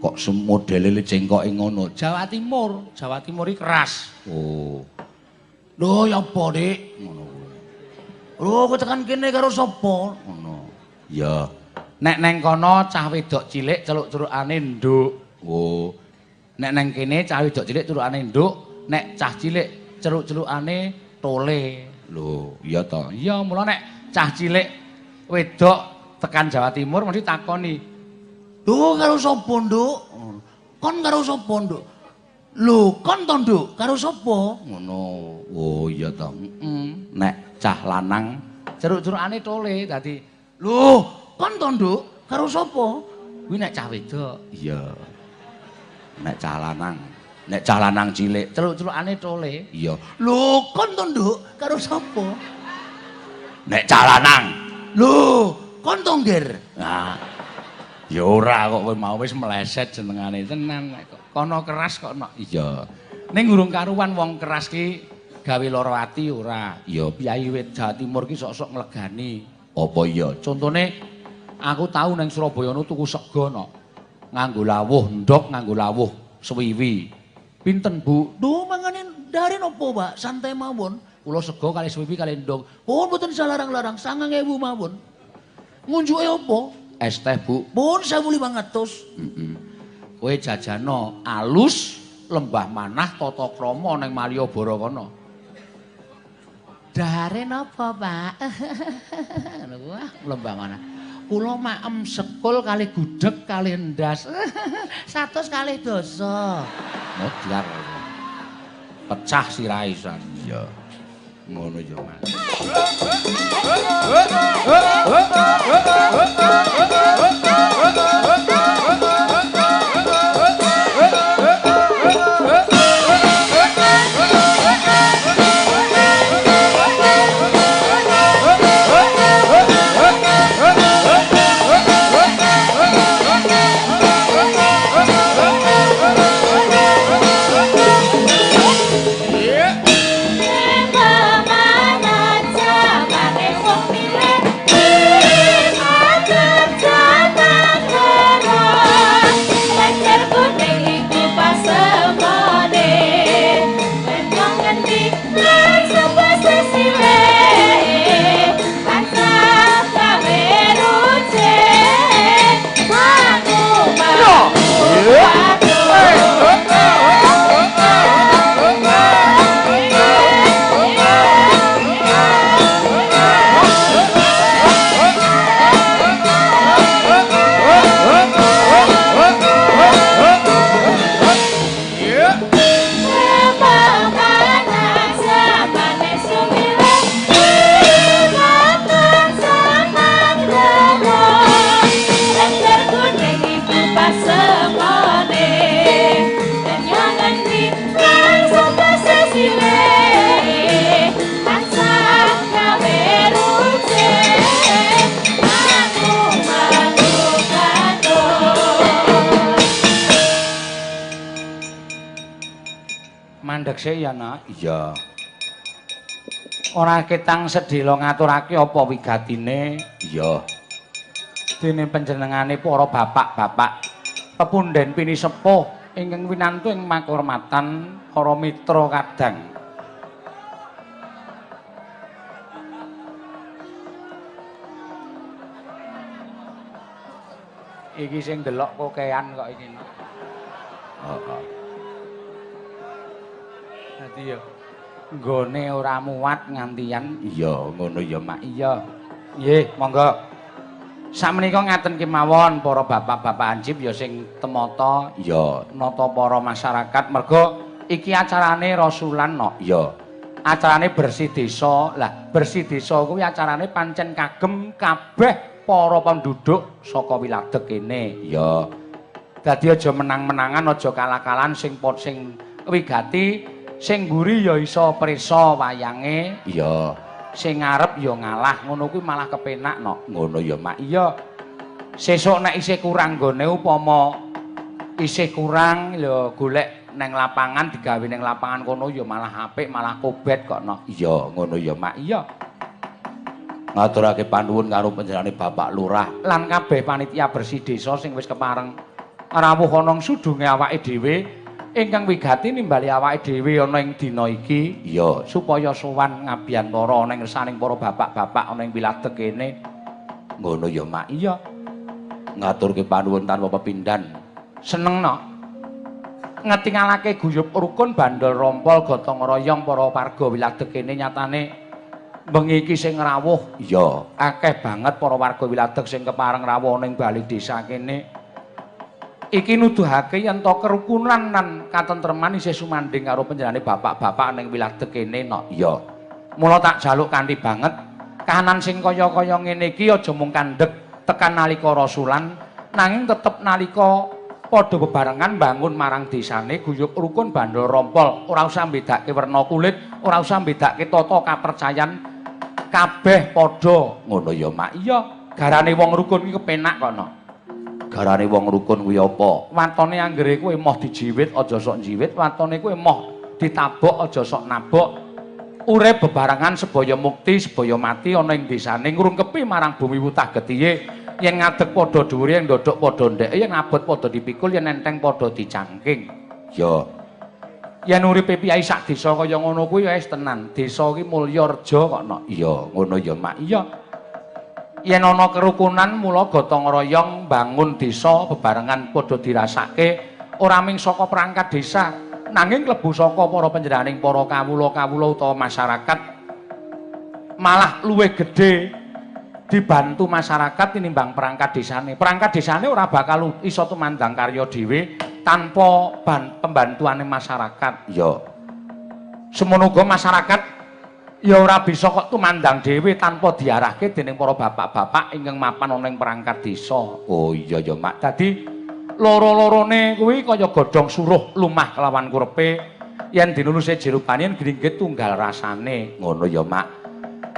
Kok modele cengkoke ngono? Jawa Timur, Jawa Timur iki keras. Oh. Lho ya apa, Dik? Ngono kuwi. Lho kowe tekan kene karo sapa? Ngono. Ya. Nek neng kono cah wedok cilik celuk-celukane nduk. Oh. Nek neng kene cah wedok cilik celukane nduk, nek cah cilik celuk-celukane tole. Lho, iya to. Iya, mula nek cah cilik wedok tekan Jawa Timur mesti takoni. Lho karo sapa, Nduk? Kon karo sapa, Nduk? Lho, kon to, Nduk? Karo sapa? Ngono. Oh, iya to. Heeh. Nek cah lanang celuk-celukane tole dadi, lho, kon to, Nduk? Karo sapa? Kuwi nek cah wedok. Iya. Nek cah lanang, nek cah lanang cilik celuk-celukane tole. Iya. Lho, kon to, Nduk? Karo sapa? Nek cah lanang. Lho, kon to, Ngger? Nah. Ya ora kok kowe mau wis meleset jenengane tenan nek kono keras kok no. Iya. Ning urung karuan wong keras ki gawe lara ati ora. Ya piyayi wit Jawa Timur ki sok-sok nglegani. Apa iya? Contone aku tau nang Surabaya nu tuku sego no. Nganggo lawuh ndok, nganggo lawuh swiwi. Pinten, Bu? Duh, mangane ndare napa, Pak? Santai mawon. Kula sego kali swiwi kali ndok. Oh, mboten salarang-larang, 9.000 mawon. Ngunjuke apa? Es teh, Bu. Pun 1.500. Heeh. Kowe jajano alus lembah manah tata krama ning Malioboro kono. Dahare napa, Pak? Ngono kuwi lembah manah. Kula maem sekul kali gudeg kali endas. 120. Modar. Pecah sirahe san. Iya. Ngono ya, Mas. Mandek sik ya, Nak. Iya. Ora ketang sedhela ngaturake apa wigatine? Iya. Dene panjenengane para bapak-bapak pepundhen pinisepuh ingkang winantu ing makurmatan para mitra kadang. Iki sing ndelok kokean kok iki, Nak. Heeh. Dadi ya nggone ora muat ngantian. Iya, ngono ya, Mak. Iya. Nggih, monggo. Sakmenika ngaten kemawon para bapak-bapak anjib ya sing temata, iya, nata para masyarakat merga iki acarane rasulan no. Iya. Acarane bersih desa. Lah, bersih desa kuwi acarane pancen kagem kabeh para penduduk saka Wiladeg kene. Iya. Dadi aja menang-menangan, aja kalah-kalahan sing sing wigati. Sing mburi ya iso prisa wayange. Iya. Sing ngarep ya ngalah, ngono kuwi malah kepenak no. Ngono ya, Mak. Iya. Sesuk nek isih kurang nggone upama isih kurang ya golek neng lapangan digawe neng lapangan kono ya malah apik, malah kobet kok no. Iya, ngono ya, Mak. Iya. Ngaturake panuwun karo panjenengane Bapak Lurah lan kabeh panitia bersih desa sing wis kepareng Rawuh ana sudunge awake dhewe ingkang wigati nimbali awake dhewe ana ing dina iki. Iya, supaya sowan ngabiyantara ana ing ngersaning para bapak-bapak ana ing wiladeg kene. Ngono ya, Mak. Iya. Ngaturke panuwun tanpa pepindhan. Seneng no. Ngetingalake guyub rukun bandol rompol gotong royong para warga wiladeg kene nyatane bengi iki sing rawuh. Iya, akeh banget para warga wiladeg sing kepareng rawuh ning bali desa kene. Iki nuduhake yen to kerukunan lan katentreman isih sumandhing karo panjenengane bapak-bapak ning wiladeg kene no. Iya. Mula tak jaluk kanthi banget kahanan sing kaya-kaya ngene iki aja mung kandhek tekan nalika rasulan nanging tetep nalika padha bebarengan bangun marang desane guyub rukun bandol rompol, ora usah mbedake werna kulit, ora usah mbedake tata kapercayan, kabeh padha. Ngono ya, Mak. Iya, garane wong rukun iki kepenak kok no. Garane wong rukun kuwi apa? Watone anggere kowe moh dijiwit aja sok njiwit, watone kowe moh ditabok aja sok nabok. Urip bebarengan sebaya mukti, sebaya mati ana ing desane ngrungkepi marang bumi wutah getihe. Yen ngadeg padha dhuwure, yen ndodhok padha ndeke, yen abot padha dipikul, yen enteng padha dicangking. Ya. Yen uripe piyai sak desa kaya ngono kuwi wis tenan. Desa iki mulya reja kok no. Iya, ngono ya, Mak. Iya. Yen ana kerukunan mula gotong royong bangun desa bebarengan padha dirasake ora mung saka perangkat desa nanging klebu saka para panjenenganing para kawula-kawula utawa masyarakat, malah luwih gedhe dibantu masyarakat tinimbang perangkat desane. Perangkat desane ora bakal iso tumandang karya dhewe tanpa pembantuane masyarakat. Ya. Semono uga masyarakat ya ora bisa kok tumandang dhewe tanpa diarahke dening para bapak-bapak ingkang mapan ana ing perangkat desa. Oh iya ya, Mak. Dadi loro-lorone kuwi kaya godhong suruh lumah kelawan kurepe, yen dinuluse jerupane gringgit tunggal rasane. Ngono ya, Mak.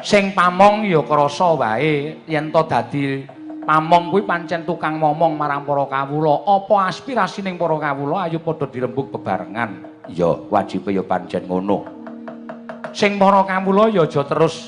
Sing pamong ya krasa wae yen to dadi pamong kuwi pancen tukang momong marang para kawula. Apa aspirasining para kawula ayo padha dirembug bebarengan. Ya, wajibe ya pancen ngono. Sing para kawula ya aja terus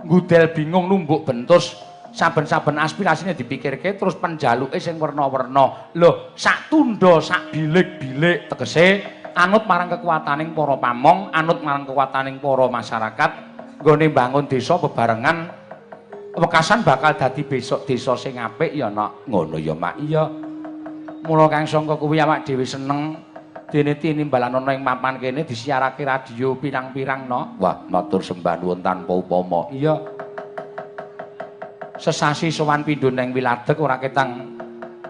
ngudel bingung numbuk bentus, saben-saben aspirasine dipikirke terus penjaluke sing werna-werna. Lho, sak tundha sak bilik-bilik tegese anut marang kekuataning para pamong, anut marang kekuataning para masyarakat nggone bangun desa bebarengan wekasan bakal dadi besok desa sing apik ya, Nok. Ngono ya, Mak. Iya. Mula kang sangka kuwi awak dhewe seneng dene tinimbalan ana ing mapan kene disiarake radio pirang-pirang, Nok. Wah, matur sembah nuwun tanpa upama. Iya. Sesasi sowan pindho nang wiladeg ora ketang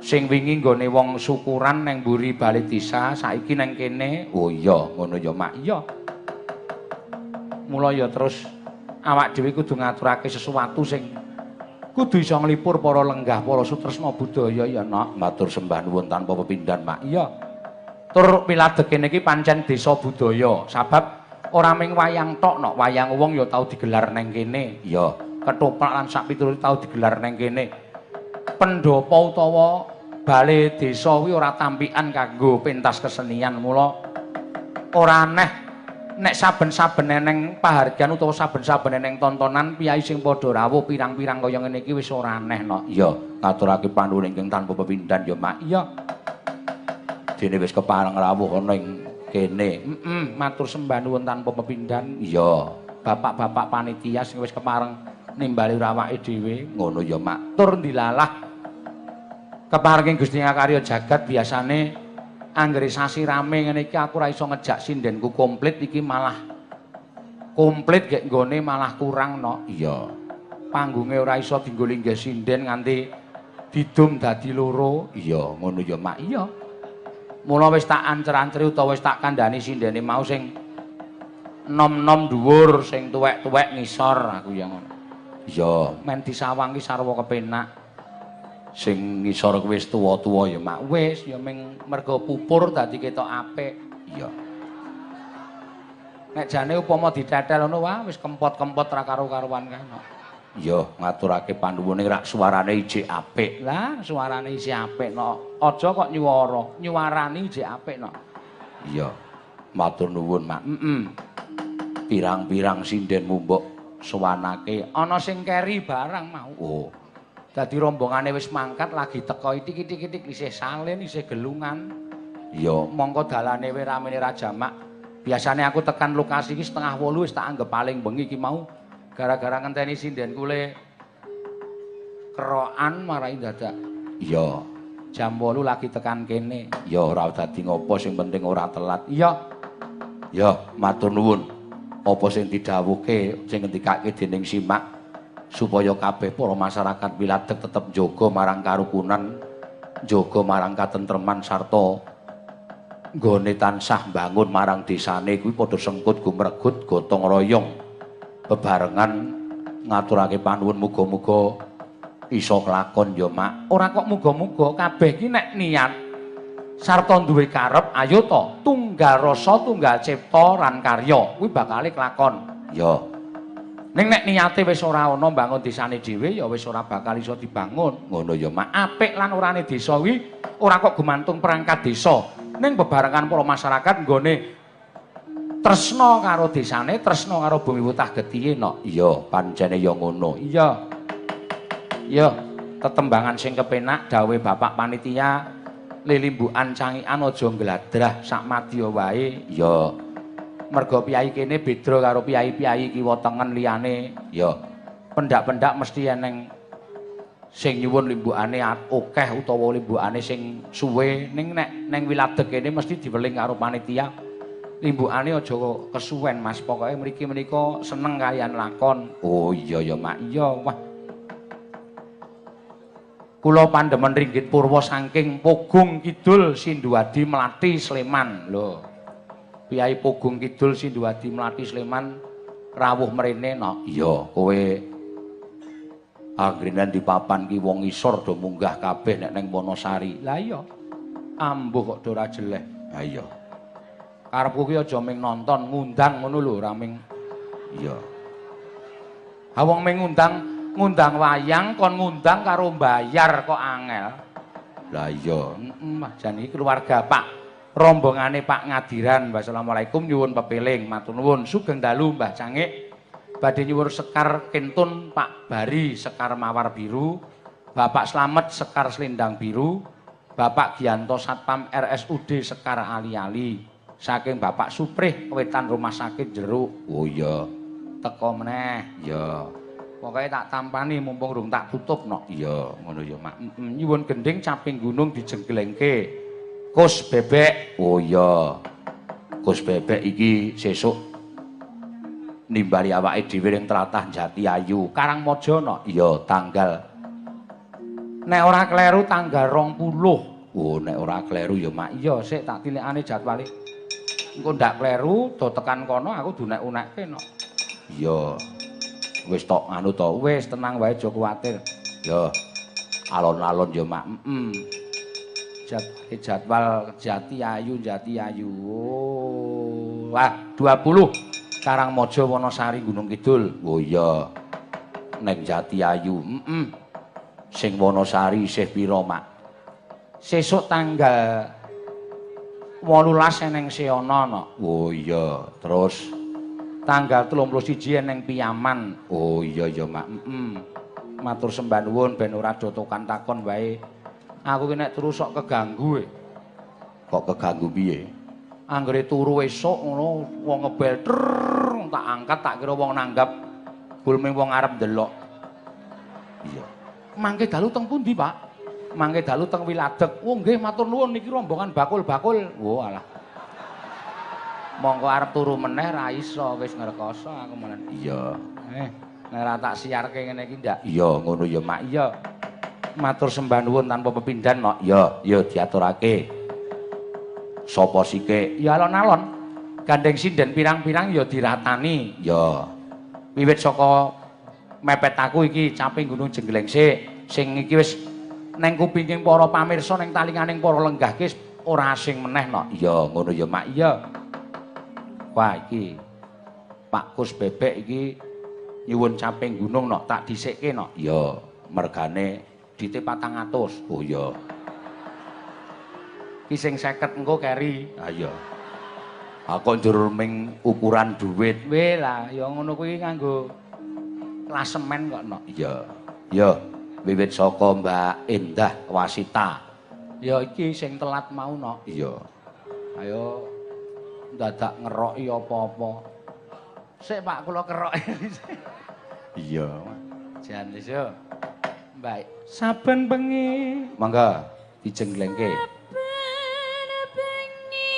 sing wingi nggone wong syukuran nang mburi bali desa, saiki nang kene. Oh iya, ngono ya, Mak. Iya. Mula ya terus awak dhewe kudu ngaturake sesuatu sing kudu iso nglipur para lenggah, para sutresna budaya ya, Nok. Matur sembah nuwun tanpa pepindhan, Mak. Iya. Tur wiladeg kene iki pancen desa budaya, sabab ora mung wayang tok, Nok, wayang wong ya tau digelar nang kene. Iya. Ketoprak lan sak piturute tau digelar nang kene. Pendopo utawa bale desa kuwi ora tampikan kanggo pentas kesenian, mula ora aneh nek saben-saben eneng pahargyan utawa saben-saben eneng tontonan piyai sing padha rawuh pirang-pirang kaya ngene iki wis ora aneh, Nok. Iya, ngaturake panuwun ingkang tanpa pepindhan ya, Mak. Iya. Dene wis kepareng rawuh ana ing kene. Heeh, matur sembah nuwun tanpa pepindhan. Iya, bapak-bapak panitia sing wis kepareng nimbali awake dhewe. Ngono ya, Mak. Tur ndilalah keparenging Gusti Ngakarya jagat biasane anggere sasi rame ngene iki aku ora iso ngejak sindenku komplit iki malah komplit gek nggone malah kurang, Nok. Iya. Panggunge ora iso dienggo linggih sinden nganti didum dadi loro. Iya, ngono ya, Mak. Iya. Mula wis tak ancer-anceri utawa wis tak kandhani sindene mau sing nom-nom dhuwur, sing tuwek-tuwek ngisor aku ya ngono. Iya, men disawang ki sarwa kepenak. Sing ngisor kuwi wis tuwa-tuwa ya, Mak. Wis ya ming mergo pupur dadi ketok apik. Iya. Nek jane upama ditetel ngono wah wis kempot-kempot ra karo-karuan kae, Nok. Iya, ngaturake panuwune rak suarane ijik apik. Lah, suarane isih apik, Nok. Aja kok nyuwara, nyuwarani ijik apik, Nok. Iya. Matur nuwun, Mak. Heeh. Pirang-pirang sindenmu mbok sowanake ana sing keri barang mau. Oh. Dadi rombongane wis mangkat lagi teko itik-itik isih salin, isih gelungan. Ya, mongko dalane we ramene ra jamak. Biasane aku tekan lokasi iki 7:30 wis tak anggap paling bengi iki mau. Gara-gara ngenteni sinden kule kerokan marai dadak. Iya, jam 8 lagi tekan kene. Ya ora dadi ngopo, sing penting ora telat. Iya. Ya, matur nuwun. Apa sing didhawuhke, sing ngendikake dening Simak supaya kabeh para masyarakat Wiladeg tetep njaga marang karukunan, njaga marang katentreman sarta nggone tansah mbangun marang desane kuwi padha sengkut gumregut gotong royong bebarengan ngaturake panuwun muga-muga iso kelakon ya Mak. Ora kok muga-muga, kabeh iki nek niat sarta duwe karep ayo to tunggal rasa tunggal cipta lan karya kuwi bakale kelakon. Ya. Ning nek niate wis ora ana mbangun desane dhewe ya wis ora bakal iso dibangun. Ngono ya Mak. Apik lan orane desa kuwi ora kok gumantung perangkat desa. Ning bebarengan para masyarakat nggone tresna karo desane, tresna karo bumi wutah getihe no. Iya, pancene ya ngono. Iya. Iya, tetembangan sing kepenak dawuhe Bapak panitia lilimbukan cangikan aja ngladrah sak madya wae. Iya. Merga piyai kene beda karo piyai-piyai kiwa tengen liyane. Ya. Pendak-pendak mesti eneng sing nyuwun limbukane akeh utawa limbukane sing suwe. Ning nek neng Wiladeg kene mesti diweling karo panitia. Limbukane aja kesuwen Mas, pokoke mriki menika seneng kalian lakon. Oh iya ya Mak. Iya, wah. Kula pandemen ringgit purwa saking Pogung Kidul Sinduadi Mlati Sleman. Lho. Piyai Pogung Kidul Sinduadi Mlati Sleman rawuh mrene no. Iya, kowe anggrenan di papan ki wong isor do munggah kabeh nek neng Wonosari. Lah iya. Ambuh kok do ora jeleh. Ha iya. Karepku ki aja ming nonton, ngundang ngono lho, ora ming. Iya. Ha wong ming ngundang wayang kon ngundang karo mbayar kok angel. Lah iya, heeh, jan iki keluarga Pak rombongane Pak Ngadiran. Wassalamualaikum, nyuwun pepeling, matur nuwun. Sugeng dalu Mbah Cangik. Badhe nyuwun sekar kentun Pak Bari sekar mawar biru, Bapak Slamet sekar selendang biru, Bapak Gianto Satpam RSUD sekar ali-ali, saking Bapak Suprih wetan rumah sakit Jeruk. Oh iya, teko meneh. Iya. Pokoke tak tampani mumpung rung tak tutup no. Iya, ngono ya Mak. Nyuwun gending caping gunung dijenglengke. Kus bebek. Oh iya. Kus bebek iki sesuk nimbali awake dhewe ning tlatah Jati Ayu, Karangmojo no. Iya, tanggal nek ora kleru tanggal 20. Oh, nek ora kleru ya Mak. Iya, sik tak tilikane jadwale. Engko ndak kleru do tekan kono aku dunek-unekke no. Iya. Wis tok anu to, wis tenang wae aja kuwatir. Ya. Alon-alon ya Mak. Heeh. Jadwal Jati Ayu, Jati Ayu. Oh. Wah, 20 Karangmojo Wonosari Gunung Kidul. Oh iya. Neng Jati Ayu. Heeh. Sing Wonosari isih pira, Mak? Sesuk tanggal 18 eneng Seana no. Oh iya, terus tanggal 31 eneng Piyaman. Oh iya ya Mak. Heeh. Matur sembah nuwun ben ora dotokan takon wae. Aku ki nek turu sok keganggu e. Kok keganggu piye? Anggere turu esuk ngono wong ngebel trrr, tak angkat tak kira wong nanggap bulme wong arep ndelok. Iya. Mangke dalu teng pundi, Pak? Mangke dalu teng Wiladeg. Oh nggih matur nuwun niki rombongan bakul-bakul. Oh alah. Mongko arep turu meneh ra iso wis ngrekoso aku menen. Iya. Nek ora tak siarke ngene iki ndak. Iya ngono ya Mak. Iya. Matur sembah nuwun tanpa pepindhan no. Iya, ya diaturake. Sapa sike? Ya alon-alon. Gandeng sinden pirang-pirang ya diratani. Ya. Wiwit saka mepet aku iki caping gunung jenggleng sik. Sing iki wis neng kupinging para pamirsa neng talinganing para lenggah ki ora asing meneh no. Iya, ngono ya Mak. Iya. Wah iki Pak Kus Bebek iki nyuwun caping gunung no, tak dhisikke no. Iya, mergane dite 400. Oh iya. Ki sing 50 engko keri. Ha iya. Aku njur ming ukuran duit. Weh lah, ya ngono kuwi nganggo klasemen kok no. Iya. Iya. Wiwit saka Mbak Endah Wasita. Ya iki sing telat mau no. Iya. Ayo dadak ngeroki apa-apa. Sik Pak kula keroki. Iya. Jan wis yo. Mbak saben bengi. Mangga dijenglengke. Saben bengi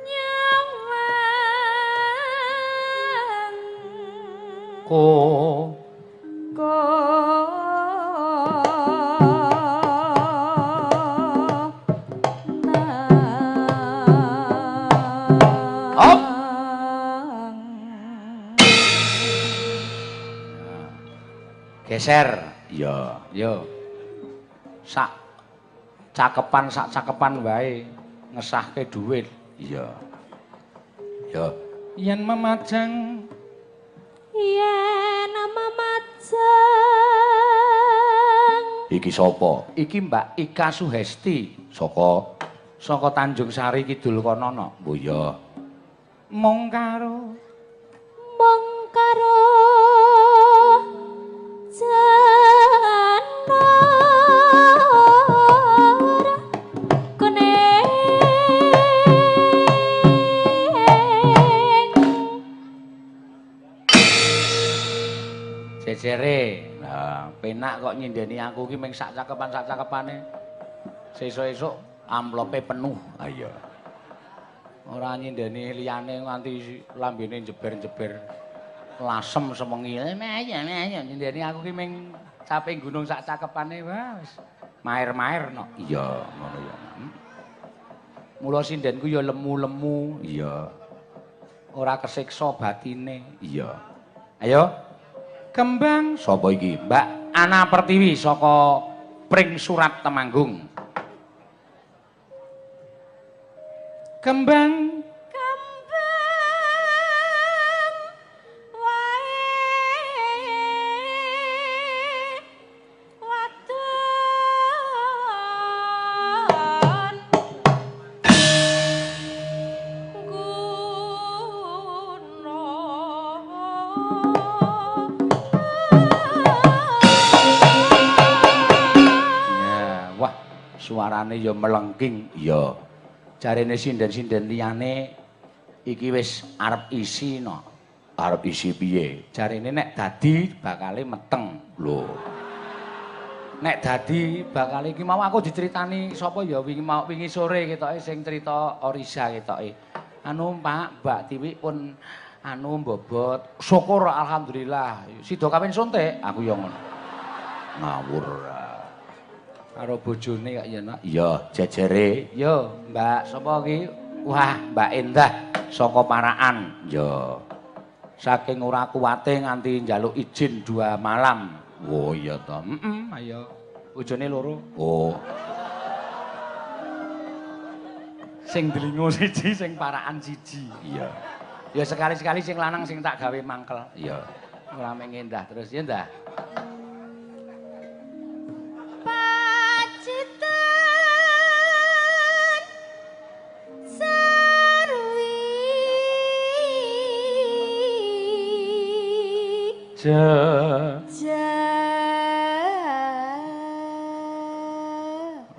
nyawang Ko Hop. Geser. Iya, yo. Sak cakepan wae ngesahke dhuwit. Iya. Yo. Yen memajang yen memajang. Iki sapa? Iki Mbak Ika Suhesti saka saka Tanjung Sari Kidul kono no. Oh iya. Mung karo janur kuning. Jejere. Lah, penak kok nyindeni aku ki ming sak cakepan-sak cakepane. Sesuk-esuk amplope penuh. Ha iya. Ora nyindeni liyane nganti lambene jeber-jeber. Lasem sewengi. Ayo nyindeni aku ki ming caping gunung sak cakepane wah wis maer-maer no. Iya, ngono ya. Mula sindenku ya lemu-lemu. Iya. Ora kesiksa batine. Iya. Ayo. Kembang sapa iki? Mbak Ana Pertiwi saka Pring Surat Temanggung. Kembang kembang wae wadon gunung. Ya, wah, suarane ya melengking. Iya. Jarene sinden-sinden liyane iki wis arep isi no. Arep isi piye? Jarene nek dadi bakale meteng. Lho. Nek dadi bakale iki mau aku diceritani sapa ya wingi mau wingi sore ketoke sing cerita Orisa ketoke. Anu Pak, Mbak Tiwi pun anu mbobot. Syukur alhamdulillah. Sida kawin suntik, aku ya ngono. Ngawur. Karo bojone kok ya, Nak. Iya, jejere. Yo, Mbak sapa iki? Wah, Mbak Endah saka Paraan. Yo. Saking ora kuwate nganti njaluk izin 2 malam. Oh iya to. Heeh, ayo. Bojone loro. Oh. Sing dlingo siji, sing Paraan siji. Iya. Ya sekali-sekali sing lanang sing tak gawe mangkel. Iya. Ora mung endah terus ya, Ndah. Pacitan sarwi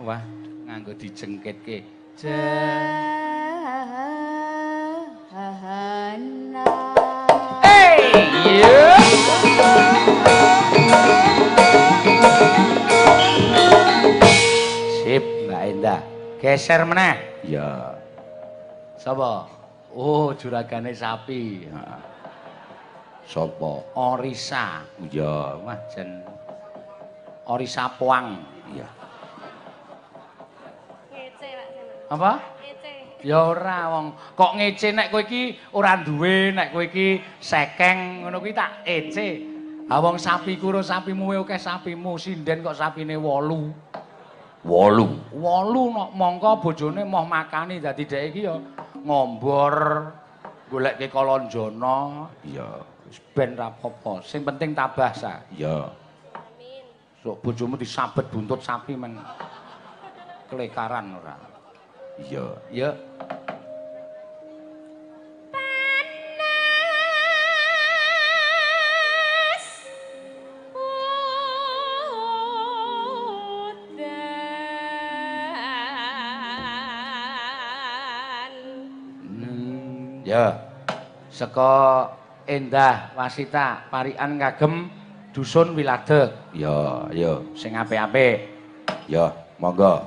Wah, nganggo dijengkitke. Jahana. Hey, yeah. Sip, Mbak Endah. Geser meneh. Ya. Sapa? Oh, juragane sapi. Heeh. Sapa? Orisa. Iya, wah jan Orisa Poang. Iya. Ngece, Pak. Apa? Ngece. Ya ora wong kok ngece nek kowe iki ora duwe, nek kowe iki sekeng ngono kuwi tak ece. Ha wong sapiku karo sapimu akeh sapimu, sinden kok sapine 8. 8. 8 nok mongko bojone moh makani dadi dhek iki ya ngombor golekke kalonjana. Iya, wis ben ra apa-apa. Sing penting tabah sa. Iya. Amin. Sok bojomu disabet buntut sapi men klekaran ora. Iya, ya. Panas Ya. Saka Endah Wasita parikan kagem dusun Wiladeg. Ya, ya, sing apik-apik. Ya, monggo.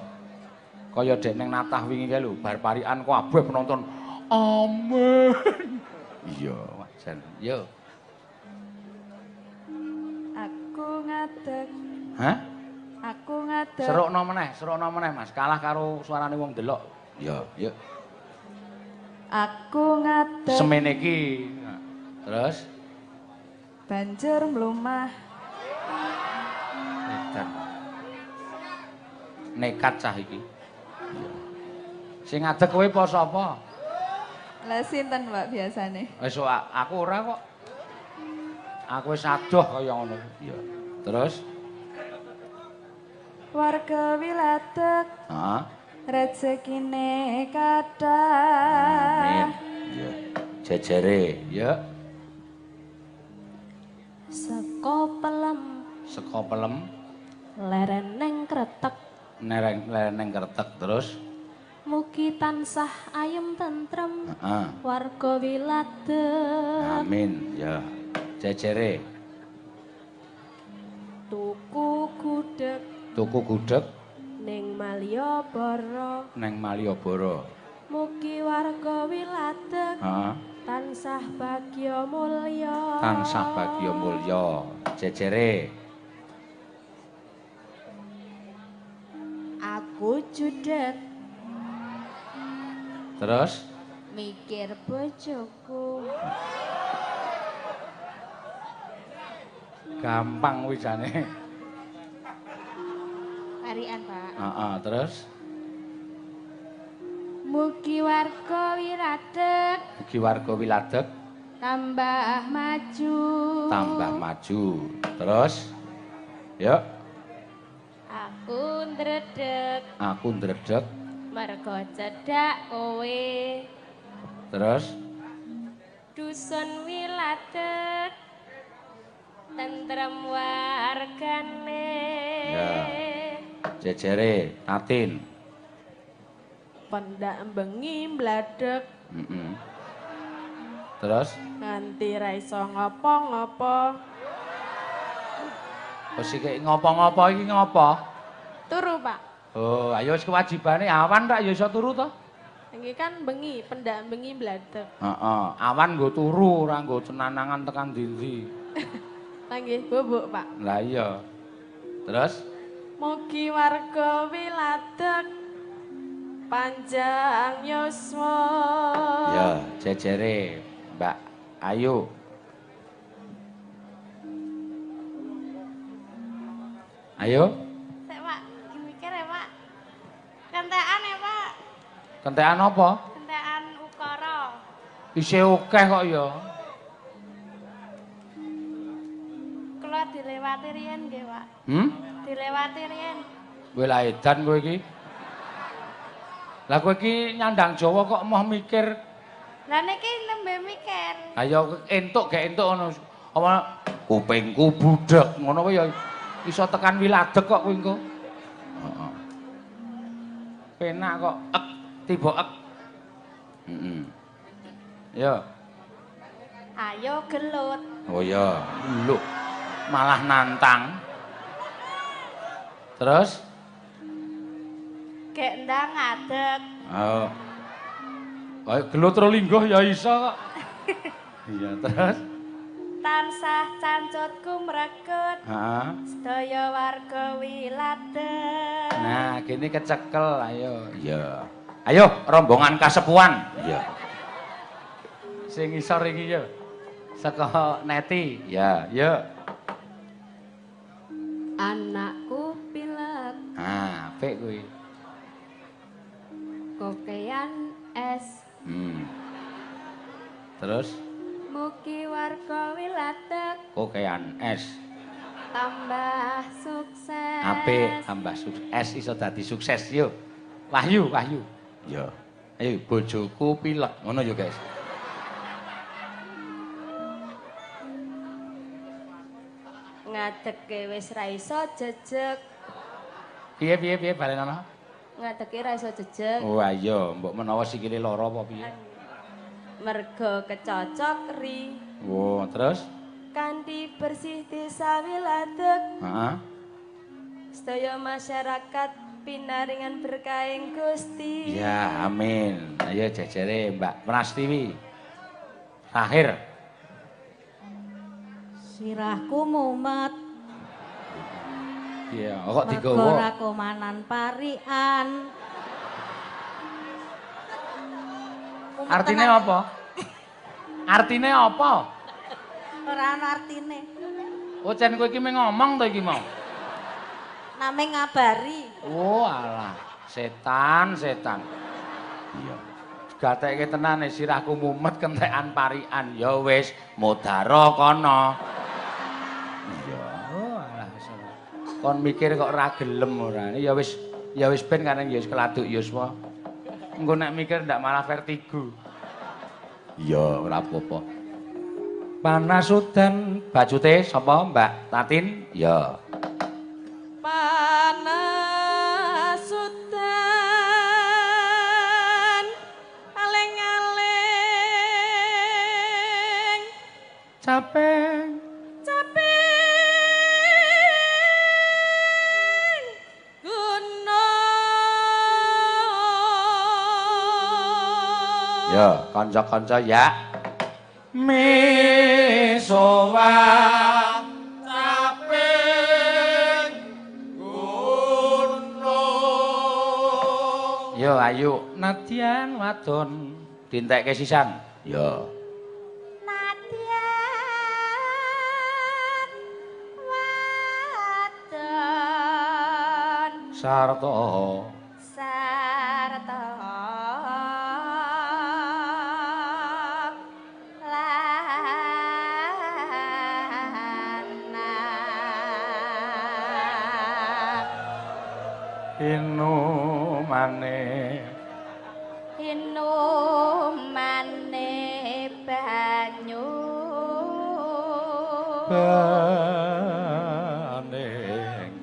Kaya dek ning natah wingi kae lho, bar parikan kabeh penonton. Amin. Iya, wajan. Yo. Aku ngadeg. Hah? Aku ngadeg. Serukno meneh Mas. Kalah karo suarane wong delok. Ya, yuk. Aku ngadeg. Semene iki. Terus banjur mlumah. Edan. Nekat cah iki. Iya. Sing ngadeg kowe apa sapa? Lah sinten, Pak, biasane? Wis aku ora kok. Aku wis adoh kaya ngono. Iya. Terus warga Wiladeg. Heeh. Rezekine kathah. Amin. Iya. Jejere, ya. Saka pelem. Saka pelem. Leren neng kretek. Leren neng kretek terus. Mugi tansah ayem tentrem. Heeh. Warga Wiladeg. Amin, ya. Jejere. Tuku gudeg. Tuku gudeg ning Malioboro. Ning Malioboro. Mugi warga Wiladeg. Heeh. Tansah bagya mulya. Tansah bagya mulya. Jejere. Aku judeg. Terus mikir bojoku. Gampang kuwi jane. Parikan, Pak. Heeh, terus mugi warga Wiladeg. Mugi warga Wiladeg tambah maju. Tambah maju. Terus yuk. Aku ndredeg. Aku ndredeg mergo cedhak kowe. Terus dusun Wiladeg tentrem wargane. Ya. Jejere Tatin. Pendak bengi mbladeg. Heeh. Terus nganti ra iso ngopo-ngopo. Wis iki ngopo-ngopo iki ngopo? Turu, Pak. Oh, ayo wis kewajibane awan rak ya iso turu to? Iki kan bengi, pendak bengi mbladeg. Heeh, awan nggo turu ora nggo cenanangan tekan ndi-ndi. Lah nggih, bobok, Pak. Lah iya. Terus mugi warga Wiladeg panjang yuswa. Ya, jejere Mbak Ayu. Ayo. Sik, Pak, mikir ya, Pak. Kentekan ya, Pak. Kentekan apa? Kentekan ukara. Isih akeh kok ya. Kula dilewati riyen nggih, Pak. Hmm? Dilewati riyen. Kowe lah edan kowe iki. Lah kowe iki nyandang Jawa kok moh mikir. Lah niki nembe mikir. Ayo entuk gak entuk ngono. Apa kupingku budheg ngono kuwi ya iso tekan Wiladeg kok kowe engko. Heeh. Penak kok ek tiba ek. Heeh. Ya. Ayo gelut. Oh iya, lho. Malah nantang. Terus gek ndang ngadeg. Oh. Kaya gelut ro lingguh ya iso kok. Iya, terus tansah cancutku mrekut. Heeh. Sedaya warga Wiladeg. Nah, gini kecekel ayo. Iya. Ayo rombongan kasepuan. Iya. Sing ngisor iki ya. Saka Neti. Ya, yuk. Anakku pilek. Ah, apik kuwi. Kokean es. Terus mugi warga Wiladeg kokean es tambah sukses. Apik, tambah sukses iso dadi sukses yo. Wahyu, Wahyu. Yo. Ayo bojoku pilek ngono yo, guys. Ngadege wis ra iso jejeg. Piye piye piye balenono? Ngadege ra iso jejeg. Oh ayo, mbok menawa sikile lara apa piye? Merga kecocok ri. Wo, terus kanthi bersih desa Wiladeg. Heeh. Sedaya masyarakat pinaringan berkahing Gusti. Ya, amin. Ayo jejere Mbak Prastiwi. Terakhir. Sirahku mumet. Iya, kok digowo. Mergo ra komanan parikan. Artine apa? Artine apa? Ora ana artine. Oh, jan kowe iki mung ngomong to iki mau. Namung ngabari. Oh, alah, setan, setan. Iya. Gatekke tenane sirahku mumet kentekan parikan. Ya wis, mudara kono. Iya. Oh, alah wis. Kon mikir kok ora gelem ora. Ya wis, ya wis ben kareng ya wis keladuk yuswa. Engko nek mikir ndak malah vertigo. Iya, ora apa-apa. Panas udan bajute sapa Mbak Tatin? Ya. Panas udan aling-aling capek capek gunung. Ya, kanca-kanca ya. Misowa caping gunung. Yo ayo nadyan wadon dintekke sisan. Yo. Nadyan wadon sarta sarta inumane inumane banyu bening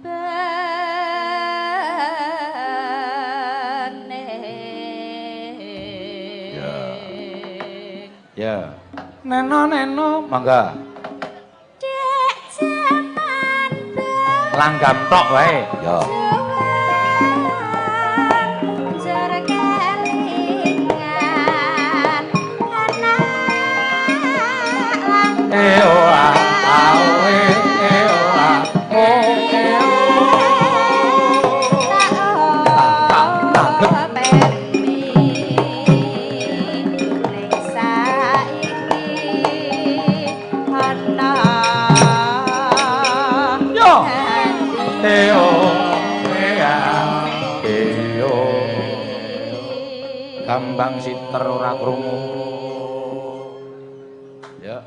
bening. Ya. Ya. Neno neno mangga. Dek jaman langgam tok wae. Ya. Gambang siter ora krungu. Ya.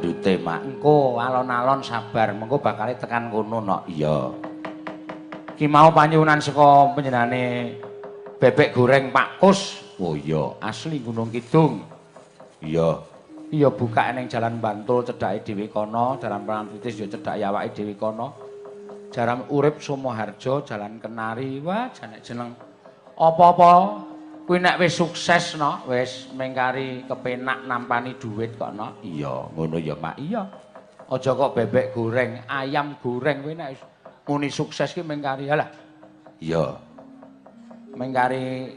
Kapundhute mak engko alon-alon sabar mengko bakale tekan kono nok. Iya. Ki mau panyuwunan saka panjenengane bebek goreng Pak Kus. Oh iya, asli Gunung Kidung. Iya. Iya buka ning Jalan Bantul cedhake dhewe kono, Jalan Prantitis ya cedhake awake dhewe kono. Jalan Urip Sumoharjo, Jalan Kenari. Wah, jane jeneng apa-apa kuwi nek wis sukses no, wis mengkari kepenak nampani duit kok no. Iya, ngono ya Pak. Iya. Aja kok bebek goreng, ayam goreng kuwi nek muni sukses ki mengkari alah. Iya. Mengkari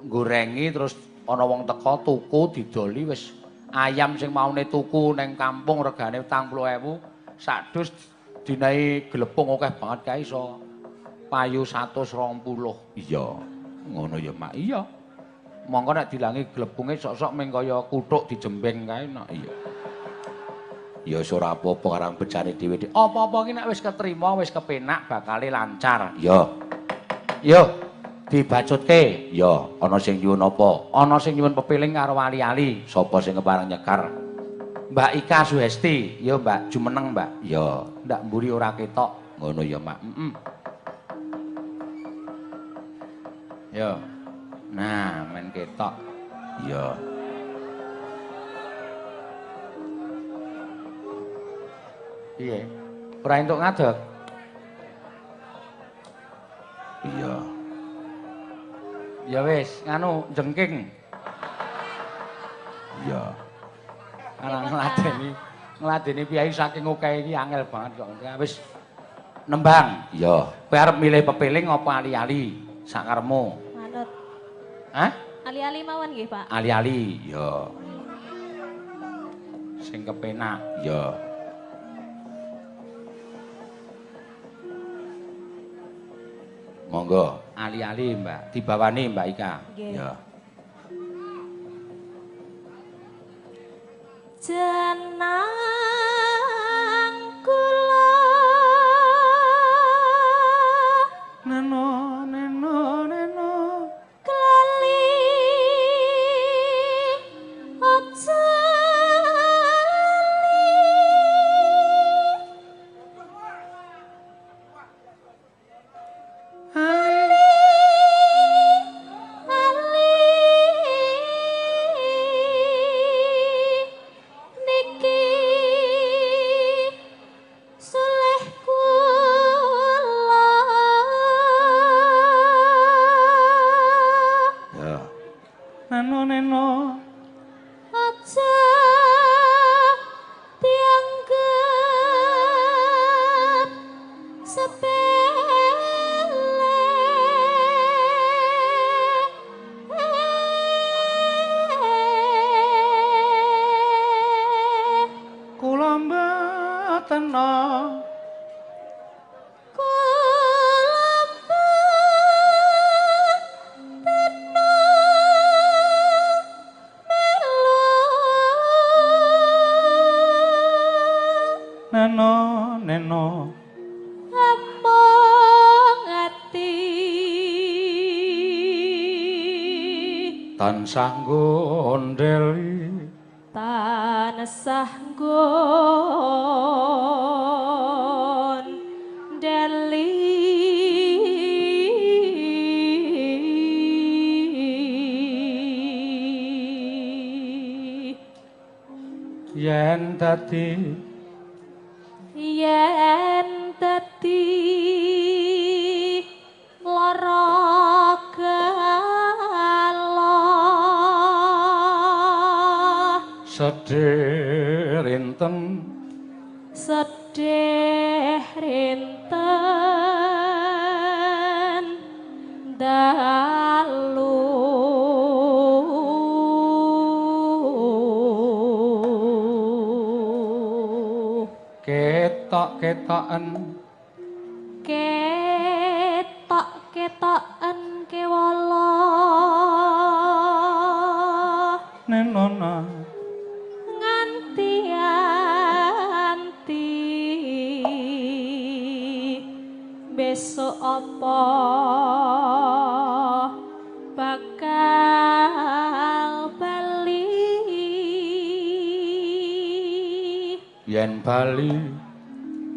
gorengi terus ana wong teko tuku didoli wis ayam sing maune tuku ning kampung regane 40.000 sak dus dinahi glepung akeh banget kae iso payu 120. Iya. Ngono ya Mak. Iya. Mongko nek dilangi glepunge sok-sok ming kaya kuthuk dijembeng kae nak. Iya. Ya wis ora apa-apa karang bejane dhewe. Apa-apa iki nek wis ketrima, wis kepenak bakale lancar. Iya. Yo dibacutke. Ya, ana sing nyuwun apa? Ana sing nyuwun pepiling karo ali-ali. Sapa sing kepareng nyekar? Mbak Ika Suhesti. Ya Mbak, jumeneng Mbak. Ya, ndak mburi ora ketok. Ngono ya Mak. Heeh. Yo. Nah, men ketok. Ya. Piye? Ora entuk ngadeg? Iya. Ya wis, nganu jengking. Iya. Ana ngladeni piyai saking akeh iki angel banget kok. Wis nembang. Iya. Kowe arep milih pepiling apa ali-ali sakarepmu? Manut. Hah? Ali-ali mawon nggih, Pak. Ali-ali, ya. Sing kepenak, ya. Monggo, ali-ali, Mbak. Dibawani Mbak Ika. Nggih. Ya. Jenang kula neno neno neno klali aja ali ali niki soleh kula. Ya. Neno neno aja dianggep sepele. Kula mboten Kula mboten melu neno neno among ati tansah gondeli tansah gondeli. Yen dadi yen dadi lara gala sedih rinten sedih rinten dalu ketok-ketoken ketok-ketoken kewala nenona nganti anti besok apa bakal bali. Yen bali,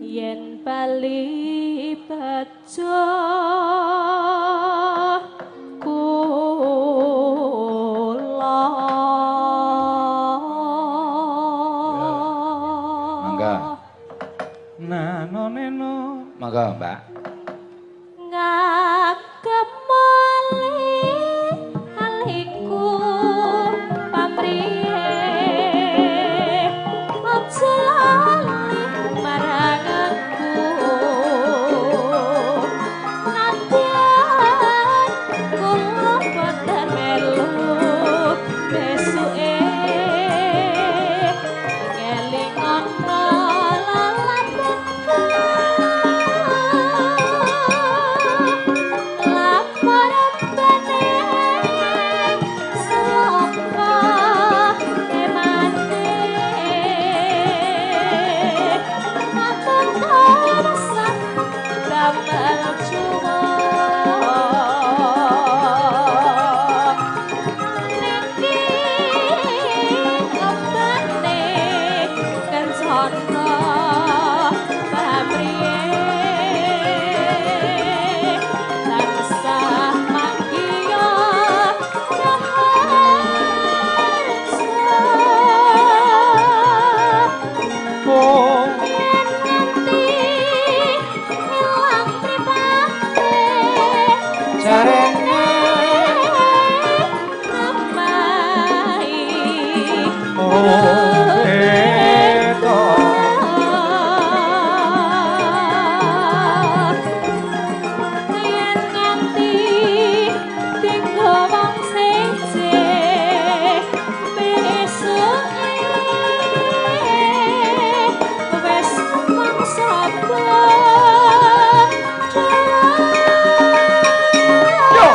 yen bali bejo kula. Mangga. Nano neno. Mangga, Mbak. Ngagemoli aliku pamrihe aja lali marang aku nadyan kula boten melu besuke ngelingono lalapanku laporan seloko emane namung tansah damel cuwa niki obane kencana pamriye tansah manggiya raharsa yen nganti ilang mripate Jarene namahi beto. Yen nganti dinggo wong seje besuke wis mangsa Yo.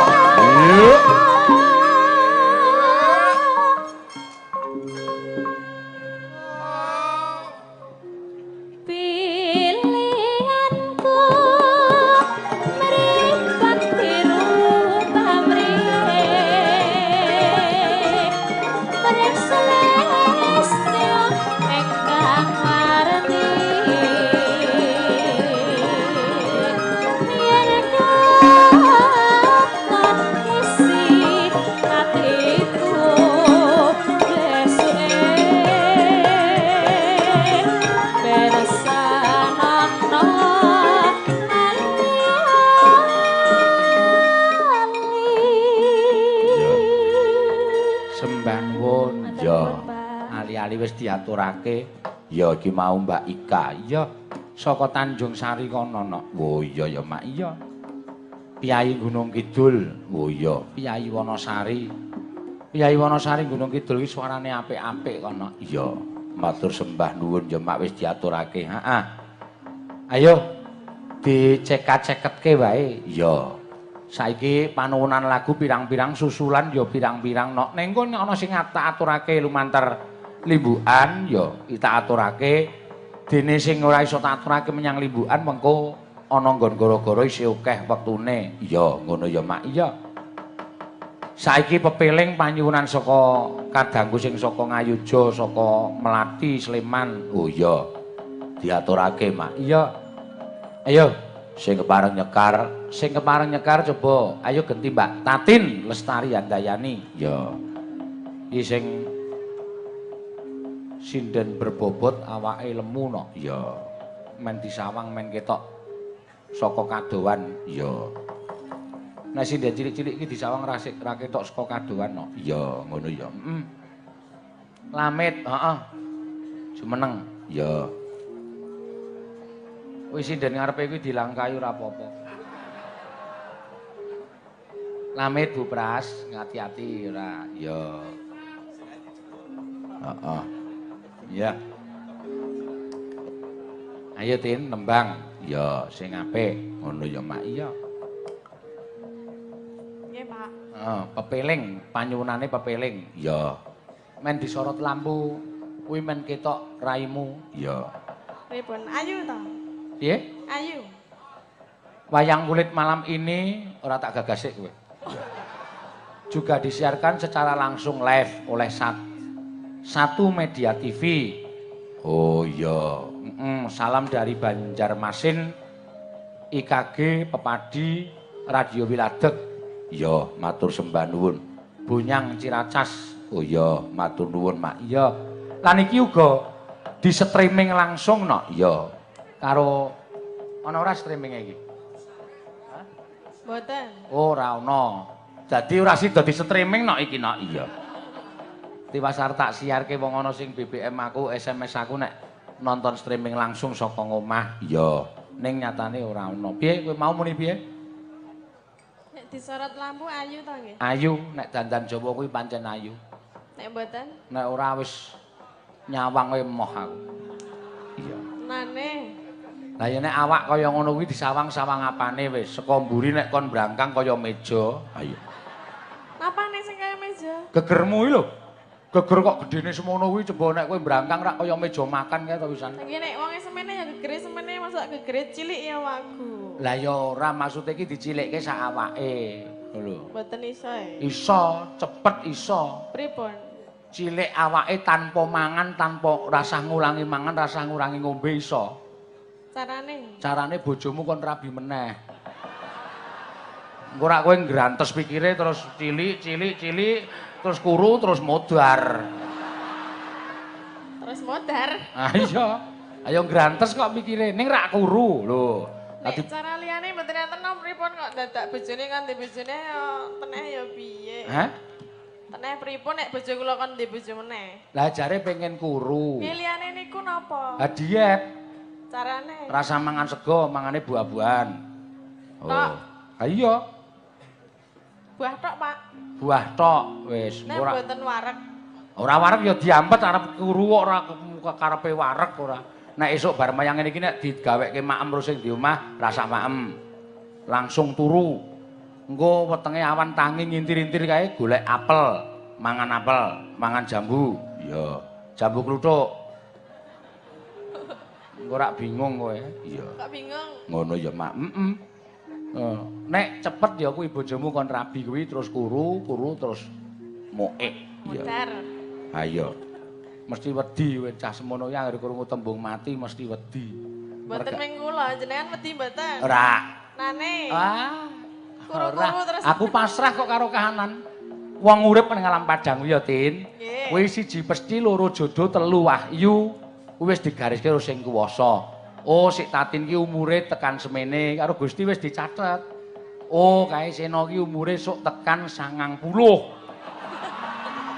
Pilihanku mripat biru pamrihe mring selestya ingkang marti yen katon isi atiku besuke bersanana ali-ali. Sembah nuwun. Matur Ya. nuwun, Pak. Ali-ali wis diaturake. Ya iki mau Mbak Ika. Iya. Saka Tanjung Sari kono no. Oh iya ya Mak. Iya. Piyayi Gunung Kidul. Oh iya, Piyayi Wonosari. Piyayi Wonosari Gunung Kidul iki suarane apik-apik kono. Iya. Matur sembah nuwun ya Mak wis diaturake. Heeh. Ayo dicekat-ceketke wae. Iya. Saiki panuwunan lagu pirang-pirang susulan ya pirang-pirang nok. Ning kono ana sing tak aturake lumantar limbukan ya tak aturake. Dene sing ora iso tak aturake menyang limbukan mengko ana nggon gara-gara isih akeh wektune. Iya, ngono ya Mak. Iya. Saiki pepeling panyuwunan saka kadangku sing saka Ngayuja, saka Melati, Sleman. Oh iya. Diaturake, Mak. Iya. Ayo sing kepareng nyekar, sing kepareng nyekar coba ayo genti Mbak Tatin Lestari Handayani. Ya. Iki sing sinden berbobot awake lemu no. Ya. Men disawang men ketok saka kadowan. Ya. Nek sinden cilik-cilik iki disawang ra ketok saka kadowan no. Ya, ngono ya. Heeh. Lamit, heeh. Jumeneng. Ya. Wis sinden ngarepe kuwi dilangkahi ora apa-apa. Lamit Bu Pras, ngati-ati ora. Ya. Heeh. Ya. Ayo Tin nembang. Ya, sing apik. Ngono ya Mak. Iya. Nggih, Pak. Heeh, pepeling, panyuwunane pepeling. Ya. Men disorot lampu kuwi men ketok raimu. Ya. Pripun? Ayu to? Piye? Ayu. Wayang kulit malam ini ora tak gagasik kowe. Juga disiarkan secara langsung live oleh satu media TV. Oh iya. Salam dari Banjarmasin, IKG Pepadi, Radio Wiladeg. Iya, matur sembah nuwun. Bunyang Ciracas. Oh iya, matur nuwun, Mak. Iya. Lan iki uga di streaming langsung no. Iya. Karo ana ora streaminge iki? Hah? Mboten. Oh, ora ana. Dadi ora sida di streaming no iki no. Iya. Tiwas arep tak siarke wong ana sing BBM aku, SMS aku nek nonton streaming langsung saka ngomah. Iya. Ning nyatane ora ana. Piye kowe mau muni piye? Nek disorot lampu ayu to nggih? Ayu, nek dandan Jawa kuwi pancen ayu. Nek mboten? Nek ora wis nyawang kowe emoh aku. Iya. Nane. Lah ya nek awak kaya ngono kuwi disawang-sawang apane wis, saka mburi nek kon brangkang kaya meja. Ayo. Napane sing kaya meja? Gegermu iki lho. Geger kok gedene semono kuwi coba nek kowe brangkang rak kaya meja makan kae to wisan. Nggih nek wonge semene ya gegere semene, mosok gegere cilik ya wagu. Lah ya ora, maksude iki dicilikke sak awake. Lho. Mboten iso e. Iso, cepet iso. Pripun? Cilik awake tanpa mangan, tanpa rasah ngulangi mangan, rasah ngurangi ngombe iso. Carane? Carane bojomu kon rabi meneh. Engko rak kowe nggrantes pikire terus cilik, cilik, cilik, terus kuru, terus modar. Terus modar? Ah iya. Ayo nggrantes kok pikire, ning rak kuru lho. Nek cara liyane mboten enten pripun kok dadak bojone kon ndek bojone ya teneh ya piye? Hah? Teneh pripun nek bojo kula kon ndek bojo meneh? Lah jare pengen kuru. Pilihane niku napa? Lah diet. Carane? Rasa mangan sego, mangane buah-buahan. Oh. Tok. Ha iya. Buah tok, Pak. Buah tok wis. Nek mboten wareg. Ora wareg ya diampet arep kuru kok ora karepe wareg ora. Nek esuk bar mayang ngene iki nek digawekke maem terus sing di omah rasah maem. Langsung turu. Engko wetenge awan tangi ngintir-intir kae golek apel, mangan apel, mangan jambu. Iya, jambu kluthuk. Engko rak bingung kowe. Iya. Kok bingung? Ngono ya, Mak. Heeh. Nek cepet ya kuwi bojomu kon rabi kuwi terus kuru, kuru terus moek. Modar. Ayo. Mesti wedi kowe cah semono ya anggere krungu tembung mati mesti wedi. Mboten ming kula, jenengan wedi mboten? Ora. Nane. Ah. Kuru-kuru terus. Aku pasrah kok karo kahanan. Wong urip ning alam padang kuwi ya, Tin. Kuwi siji pesti, loro jodoh, telu wahyu. Kuwi wis digariske karo sing kuwasa. Oh, sik Tatin ki umure tekan semene karo Gusti wis dicatet. Oh, kae Sena ki umure sok tekan 90.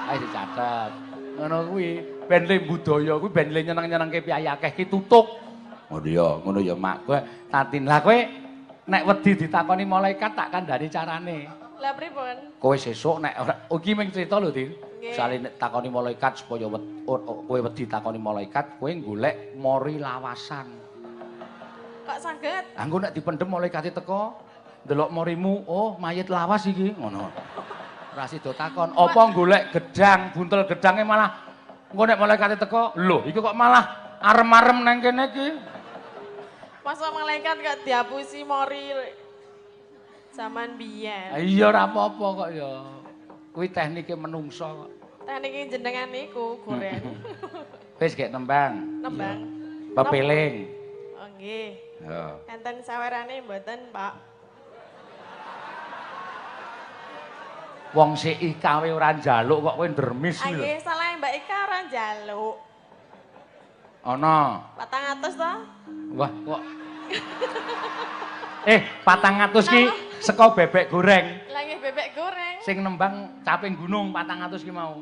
Kae dicatet. Ngono kuwi ben le budaya kuwi ben le nyeneng-nyenengke piyayi akeh ki tutuk. Ngono ya, Mak. Kowe Tatin. Lah kowe nek wedi ditakoni malaikat tak kandhani carane. Lah pripun? Kowe sesuk nek ora iki mung crita lho, Tin. Misale nek takoni malaikat supaya kowe wedi takoni malaikat, kowe golek mori lawasan. Kok saged? Lah engko nek dipendhem malaikate teko, ndelok morimu, oh mayit lawas iki, ngono. Ora sida takon, apa golek gedang, buntel gedange malah engko nek malaikate teko, lho iki kok malah arem-arem nang kene iki. Masa malaikat kok diapusi mori zaman biyen. Iya ora apa-apa kok ya. Kuwi teknike menungso kok. Teknike jenengan niku goreng. Wis gek nembang. Nembang. Pepeling. Oh nggih. Ya. Enten sawerane mboten, Pak? Wong sik Ika we ora njaluk kok kowe ndremis lho. Nggih, salah Mbak Ika ora njaluk. Ana. 400 to? Wah, kok. 400 ki saka bebek goreng. Lah nggih bebek goreng. Sing nembang caping gunung 400 ki mau.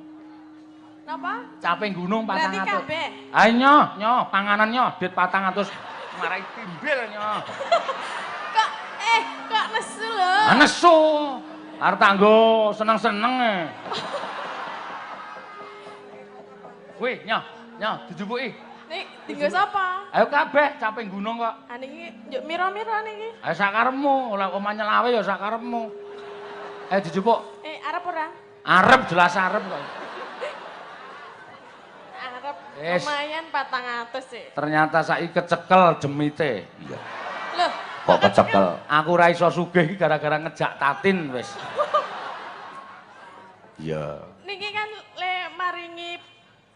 Napa? Caping gunung 400. Berarti kabeh. Ayo nyoh, nyoh, panganan nyoh, dit 400 marai timbel nyoh. Kok kok nesu lho. Ah nesu. Arep tak nggo seneng-seneng e. Wih, nyoh, nyoh dijupuki. Nek dinggo sapa? Ayo kabeh caping gunung kok. Ah niki njuk mira-mira niki. Ayo sakarepmu, oleh omah nyelawe ya sakarepmu. Ayo dijupuk. Arep ora? Arep jelas arep kok. Arep lumayan 400 sih. Ternyata saiki kecekel demite. Iya. Loh, kok kecekel? Aku ora iso sugih iki gara-gara ngejak Tatin wis. Iya. Niki kan le maringi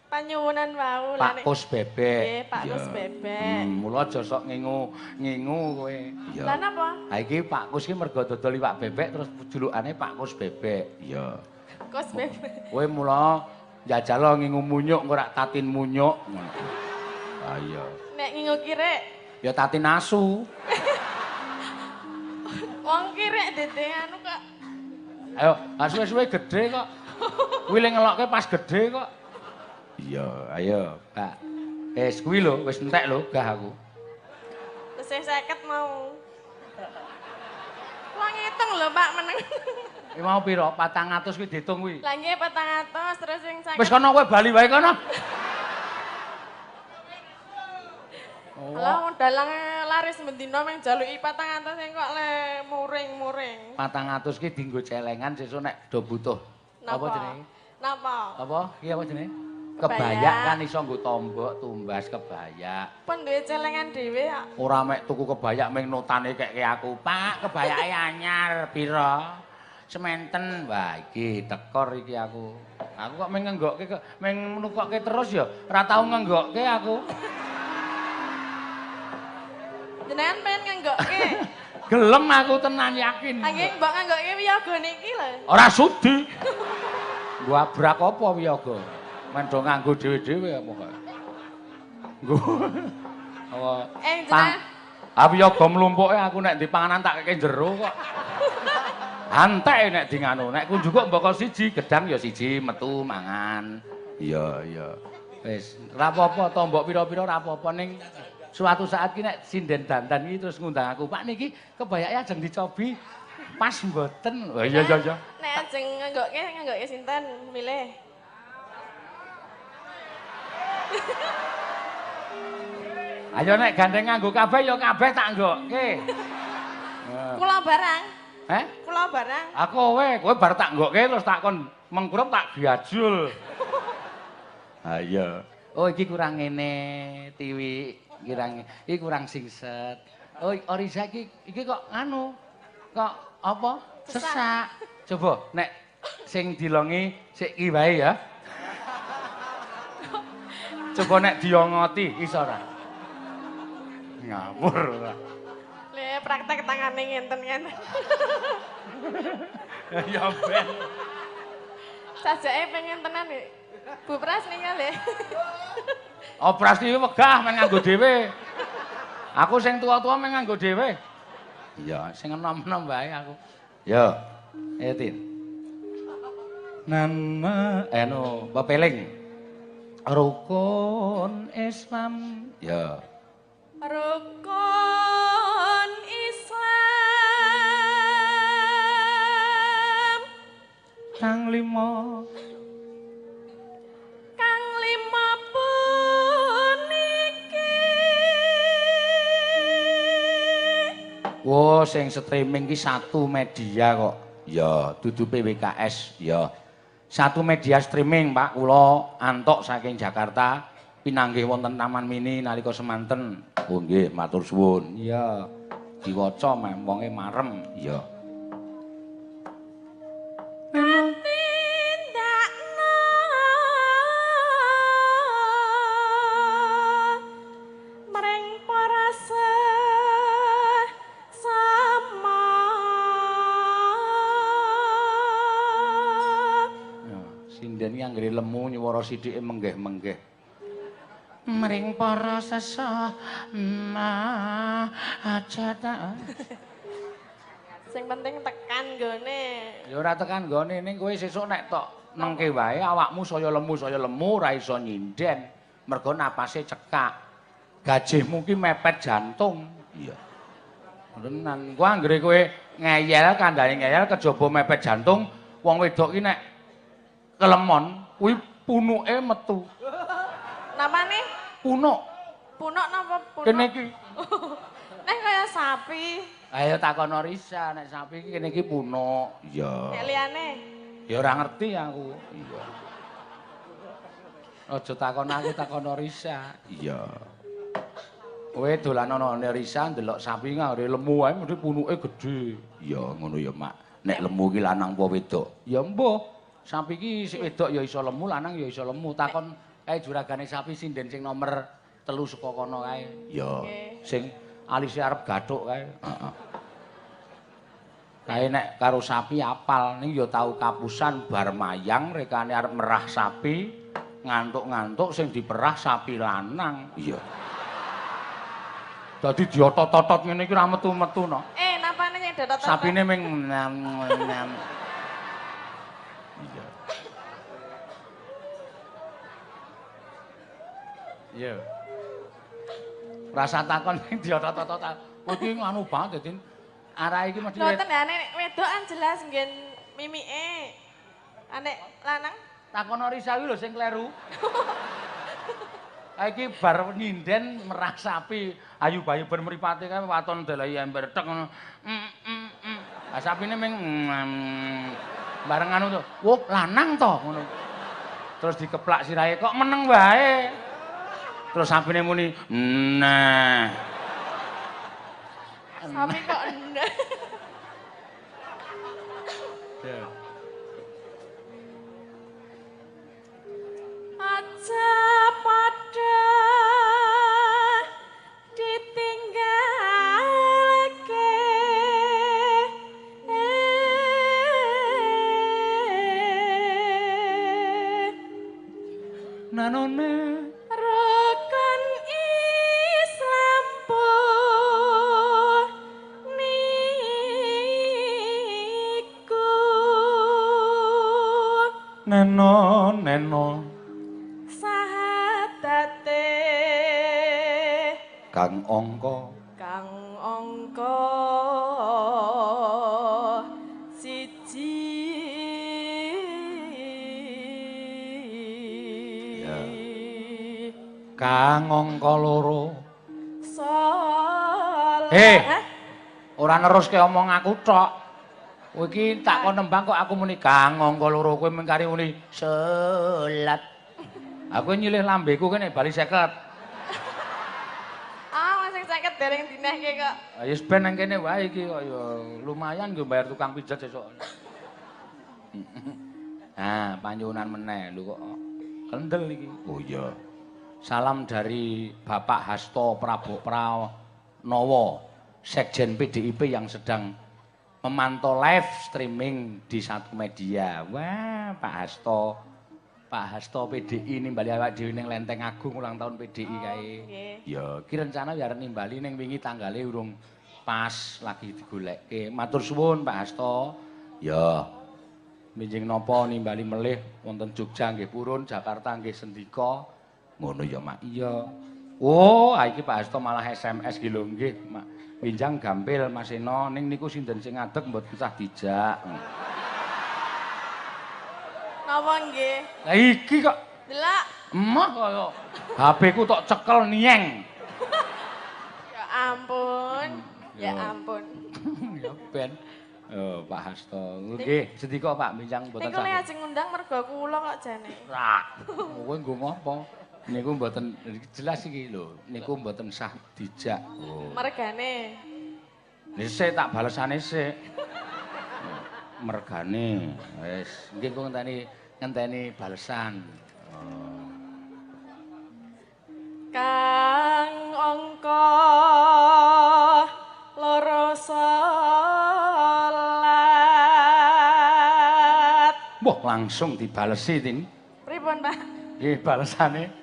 Panyuwunan wau Pak Kus Bebek. Nggih, Pak Kus Bebek. Mula aja sok ngingu kowe. Iya. Lah napa? Ha iki Pak Kus iki mergo dodol iwak bebek terus julukane Pak Kus Bebek. Iya. Kus Bebek. Kowe mula njajal ngingu munyuk engko rak tatin munyuk ngono. Ha iya. Nek ngingu kirek ya tatin asu. Wong kirek dede anu kok. Ayo, suwe-suwe gedhe kok. Kuwi le ngelokke pas gedhe kok. Iya, ayo, Pak. Wis kuwi lho, wis entek lho gah aku. Tesih 50 mau. Wong ngitung lho, Pak, meneng. Iki mau piro? 400 kuwi diitung kuwi. Lah nggih 400 terus sing 50. Wis kono kowe bali wae kono. Lah wong dalange laris bendina mung jaluki 400 sing kok le muring-muring. 400 ki dienggo celengan sesuk nek do butuh. Apa jenenge? Napa? Apa? Iki apa jenenge? Kebayak kan iso nggo tombok tumbas kebayak. Pun duwe celengan dhewe kok. Ora mek tuku kebayak ming notane keke aku. Pak, kebayake anyar pira? Sementen. Wah, iki tekor iki aku. Aku kok ming ngenggokke ming nukokke terus ya. Ora tau ngenggokke aku. Jenengan pengen ngenggokke? Gelem aku tenan yakin. Ha nggih mbok ngenggokke wiyaga niki lho. Ora sudi. Nggo abrak apa wiyaga? Men do nganggo dhewe-dhewe apa kok. Nggo. Apa? Ah wiyaga mlumpuke aku nek di panganan tak keke jero kok. Antek nek di nganu, nek ku njukuk mboko siji, gedang ya siji metu mangan. Iya, iya. Wis, ora apa-apa tombok pira-pira ora apa-apa ning suatu saat ki nek sinden dandan iki terus ngundang aku, Pak niki kebayake ajeng dicobi pas mboten. Oh iya iya iya. Nek ajeng nganggokke sinten milih? Ayo nek gandeng nganggo kabeh ya kabeh tak nggokke. Kula barang. Heh? Kula barang. Aku kowe bar tak nggokke terus tak kon mengkurep tak gajul. Ha iya. Oh iki kurang ngene, Tiwi. Kurang iki kurang singset. Oh Oriza iki kok nganu. Kok apa? Sesak. Coba nek sing dilongi sik iki wae ya. Coba nek diongoti iso ora? Ngawur ora. Le praktek tangane ngenten kan. Ya ben. Sajake pengen tenan nek Bu Pras ningal le. Oh Pras iki wegah men nganggo dhewe. Aku sing tua-tua men nganggo dhewe. Iya, sing enom-enom wae aku. Yo. Ayo Tin. Nama anu pepeling. Rukun Islam. Ya. Rukun Islam kang lima. Kang lima puniki. Wo sing streaming ki satu media kok. Ya, dudu PWKS ya. Satu media streaming Pak, kula antok saking Jakarta pinanggih wonten Taman Mini nalika semanten. Oh nggih, matur suwun. Iya. Diwaca mem wonge marem. Iya. Tindakno mring para sesama. Sinden iki anggere lemu nyuwara sithike menggeh-menggeh. Mring para sesama aja ta. Sing penting tekan nggone. Ya ora tekan nggone ning kowe sesuk nek tok nengke wae awakmu saya lemu ora iso nyinden. Mergo napase cekak. Gajihmu ki mepet jantung. Iya. Tenan, ku anggere kowe ngeyel kandhane ngeyel kejaba mepet jantung, wong wedok ki nek kelemon kuwi punuke metu. Napane? Punuk. Punuk napa punuk? Kene iki. Nek kaya sapi. Ayo takono Risa, nek sapi iki kene iki punuk. Iya. Nek liyane? Ya ora ngerti aku. Iya. Aja takon aku, takono Risa. Iya. Kowe dolan ana Risa ndelok sapi ngare lemu wae mesti punuke gedhe. Iya, ngono ya, Mak. Nek lemu iki lanang apa wedok? Ya mbuh. Sapi iki sik wedok ya iso lemu, lanang ya iso lemu. Takon Kae juragane sapi sinden sing nomor 3 saka kono kae. Ya, sing alise arep gathuk kae. Heeh. Kae nek karo sapi apal ning ya tau kapusan bar mayang rekane arep merah sapi, ngantuk-ngantuk sing diperah sapi lanang. Iya. Dadi diotot-otot ngene iki ora metu-metu no. Napane sing diotot-otot? Sapine ming nam. Iya. Iya. Rasa takon sing diotot-otot. Kowe iki nganu banget dadi arah iki mesti mboten ya nek wedokan jelas nggen mimike. Nek lanang takono Risa kuwi lho sing kleru. Iki bar nyinden merah sapi, ayu bayu ben mripate kae waton delehi ember tek ngono. Lah sapine ming bareng anu to. Wah, lanang to ngono. Terus dikeplak sirahe kok meneng wae. Terus sapine muni, "Nah." Sapi kok enggak. Ya. Aja padha ditinggalke. Nanone rukun Islam niku. Neno neno sahadate kang angka siji. Ya. Kang angka loro salat. Ora neruske omong aku tok. Kowe iki tak kon nembang kok aku muni kang angka loro kowe mengkari muni salat. Aku nyilih lambeku kene bali 50. Ah, sing 50 dereng dinehke kok. Ya wis ben nang kene wae iki kok ya lumayan nggo bayar tukang pijet sesuk. Nah, panjunan meneh lho kok kendel iki. Oh iya. Salam dari Bapak Hasto Prabowo Pranowo, Sekjen PDIP yang sedang memantau live streaming di satu media. Wah, Pak Hasto. Pak Hasto PDI nimbali awak dhewe ning Lenteng Agung ulang tahun PDI kae. Ya, iki rencana ya arep nimbali ning wingi tanggale urung pas lagi digolekke. Matur suwun Pak Hasto. Ya. Minjing napa nimbali melih wonten Jogja nggih purun, Jakarta nggih sendika. Ngono ya, Mak. Iya. Oh, iki Pak Hasto malah SMS nggih lho nggih, Mak. Minjang gampil Mas Eno ning niku sinten sing ngadeg mboten sah dijak. Napa nggih? Lah iki kok delok. Emah kaya HP ku tok cekel nieng. Ya ampun. Ya ampun. Ya ben. Oh, Pak Hasto. Nggih, sendika Pak minjang mboten sah. Niku lek ajeng ngundang mergo kula kok jane. Ra. Kowe nggo ngopo? Niku mboten jelas iki lho. Niku mboten sah dijak. Oh. Mergane. Sik tak balesane sik. Mergane. Wis, nggih kok ngenteni balesan. Oh. Kang angka loro salat. Wah, langsung dibalesi, Tin. Pripun, Pak? Nggih, balesane.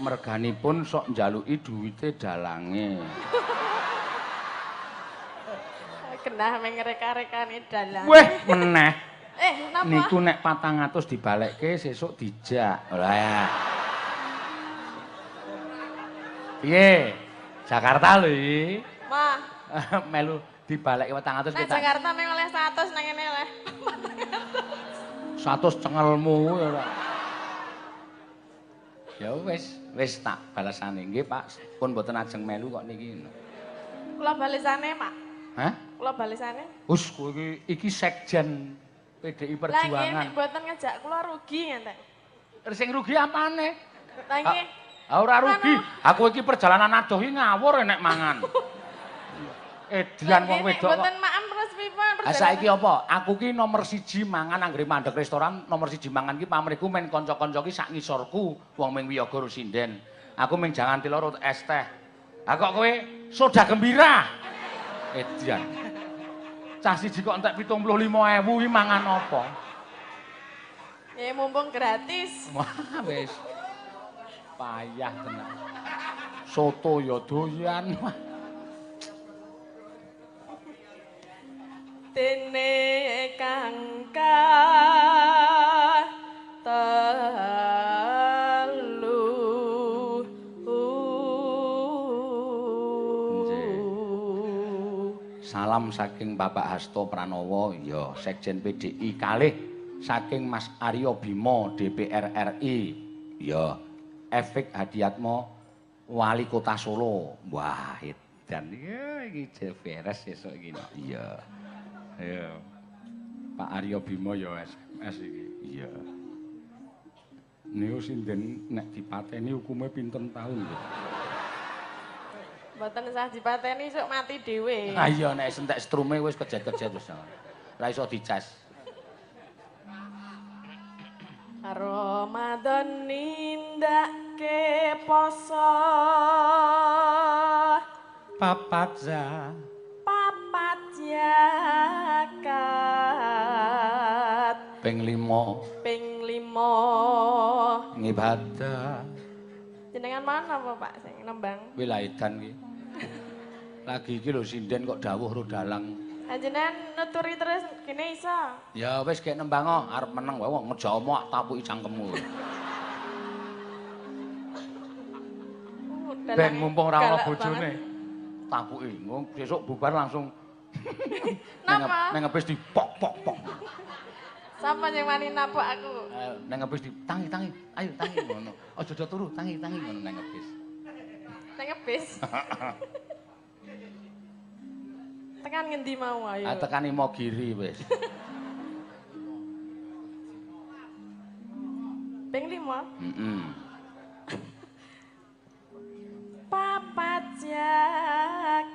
Merganipun sok njaluki duwite dalange. Genah mengreka-rekane dalang. Weh, meneh. Napa? Niku nek 400 dibalekke sesuk dijak. Lah. Piye? Jakarta lho iki. Mah. Melu dibalekke 400 Nek Jakarta meng oleh 100 nang ngene oleh 400. 100 cengelmu ya ora. Ya wis, wis tak balesane nggih, Pak. Pun mboten ajeng melu kok niki. Kula balesane, Pak. Hah? Kula balesane. Hus kowe iki Sekjen PDI Perjuangan. Lah nggih nek mboten ngejak kula rugi ngantek. Sing rugi apane? Lah nggih. Ha ora rugi. Aku iki perjalanan adoh iki ngawur nek mangan. Edian wong wedok. Mboten maem terus pripun? Ha saiki apa? Aku ki nomor 1 mangan anggere mandek restoran, nomor 1 mangan ki pamrihku men kanca-kanca ki sak ngisorku wong ming wiyaga ro sinden. Aku ming jangan tilo ro es teh. Ha kok kowe soda gembira. Edian. Cah siji kok entek 75.000 ki mangan apa? Ya mumpung gratis. Wah wis. Payah tenan. Soto ya doyan. Dene kang telu. Salam saking Bapak Hasto Pranowo, ya Sekjen PDI kalih saking Mas Aryo Bimo DPR RI, ya Efek Hadiatmo Wali Kota Solo. Wah, edan iki beres esuk iki. Iya. Iya. Pak Aryo Bimo ya SMS iki. Iya. Niku sinden nek dipateni hukume pinten taun lho. Mboten sah dipateni sok mati dhewe. Ah iya nek entek strume wis kejet-kejet wis. Ora iso dicas. Ramadan nindake poso papat papat zakat ping 5 ping 5 ngibadah. Jenengan mana apa Pak sing nembang? Wilaidan iki. Lagi iki lho sinden kok dawuh ro dalang. Jenengan nuturi terus kene iso. Ya wis gek nembang kok arep meneng wae wong ngeja omok tapuki cangkemmu. Ben mumpung ora ana bojone. Tapuki engko sesuk bubar langsung napa? Nang ngebis di pok pok pok. Sapa sing wani napuk aku? Nang ngebis di tangi tangi, ayo tangi ngono. Aja do turu, tangi tangi ngono nang ngebis. Nang ngebis. Tekan ngendi mau ayo? Ah tekan Imogiri wis. Ping 5. Heeh. Papat zakat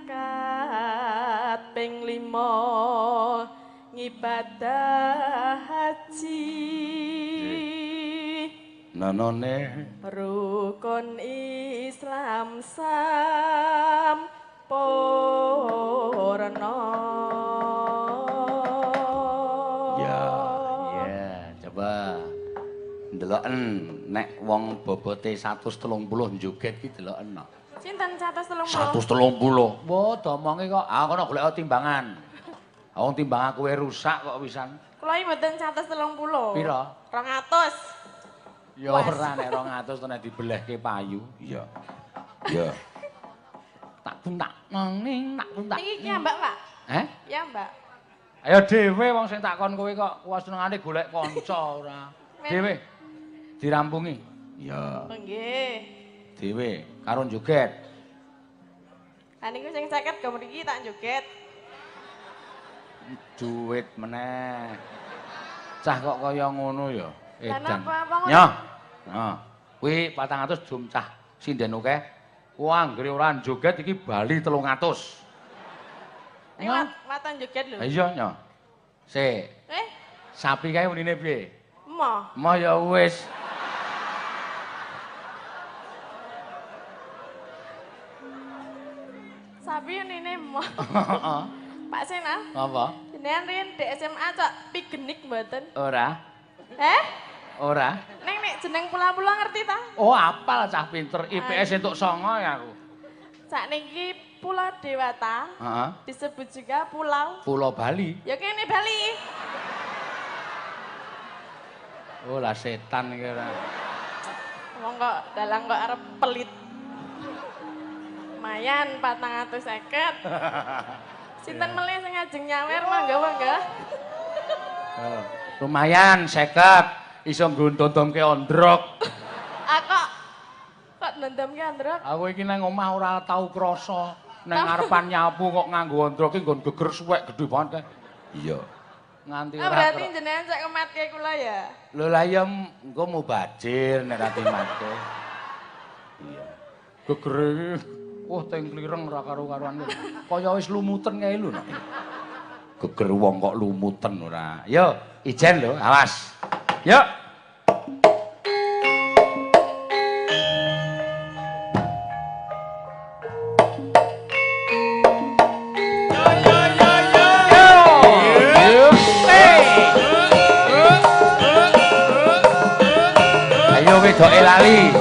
ping 5 ngibadah haji. Nonone rukun Islam sampurna. Ya, ya, coba ndeloken nek wong bobote 130 joget ki deloken no. Sinten 130? 130. Wah, domonge kok ah kono golek timbangan. Wong timbang aku rusak kok pisan. Kula iki mboten 130. Pira? 200. Ya ora nek 200 to nek dibelehke payu. Iya. Iya. Tak tuntak nang ning tak tuntak. Iki ya Mbak, Pak. Heh? Ya Mbak. Ayo dhewe wong sing takon kowe kok kuwi senengane golek kanca ora. Dhewe dirampungi. Iya. Nggih. Dhewe karo joget. Lah niku sing 50 go mriki tak joget. Duit meneh. Cah kok kaya ngono ya. Edan. Nyoh. Nah, kuwi 400 jum cah sinden akeh. Ku anggere ora joget iki bali 300. Ning waton joget lho. Iya, nyoh. Sik. Sapi kae unine piye? Emoh. Emoh ya wis. Sapi unine emoh. Heeh. Pak Sena. Apa? Jenengan riyen di SMA cok pigenik mboten? Ora. Eh? Ora. Neng nek jeneng pula-pula ngerti ta? Oh, apal cah pinter. IPS entuk 9 ya aku. Sakniki Pulau Dewata. Heeh. Disebut juga pulau Pulau Bali. Ya kene Bali. Oh, lah setan iki ora. Wong kok dalang kok arep pelit. Lumayan 450. Sinten melih sing ngajeng nyawer mangga mangga. Oh, lumayan 50 iso nggo ndondomke ondrok. Ah kok ndondomke ondrok? Aku iki nang omah ora tau krasa nang ngarepan nyapu kok nganggo ondrok iki nggon geger suwek gedhe banget kae. Iya. Nganti ora. Berarti jenengan sak kematke kula ya. Lho lah ya engko mubajir nek ra dimatke. Iya. Gegere iki wah teng klireng ora karo-karuan. Kaya wis lumuten kae lho. Geger wong kok lumuten ora. Yo, ijen lho, awas. Yo. Ayo wedoke lali.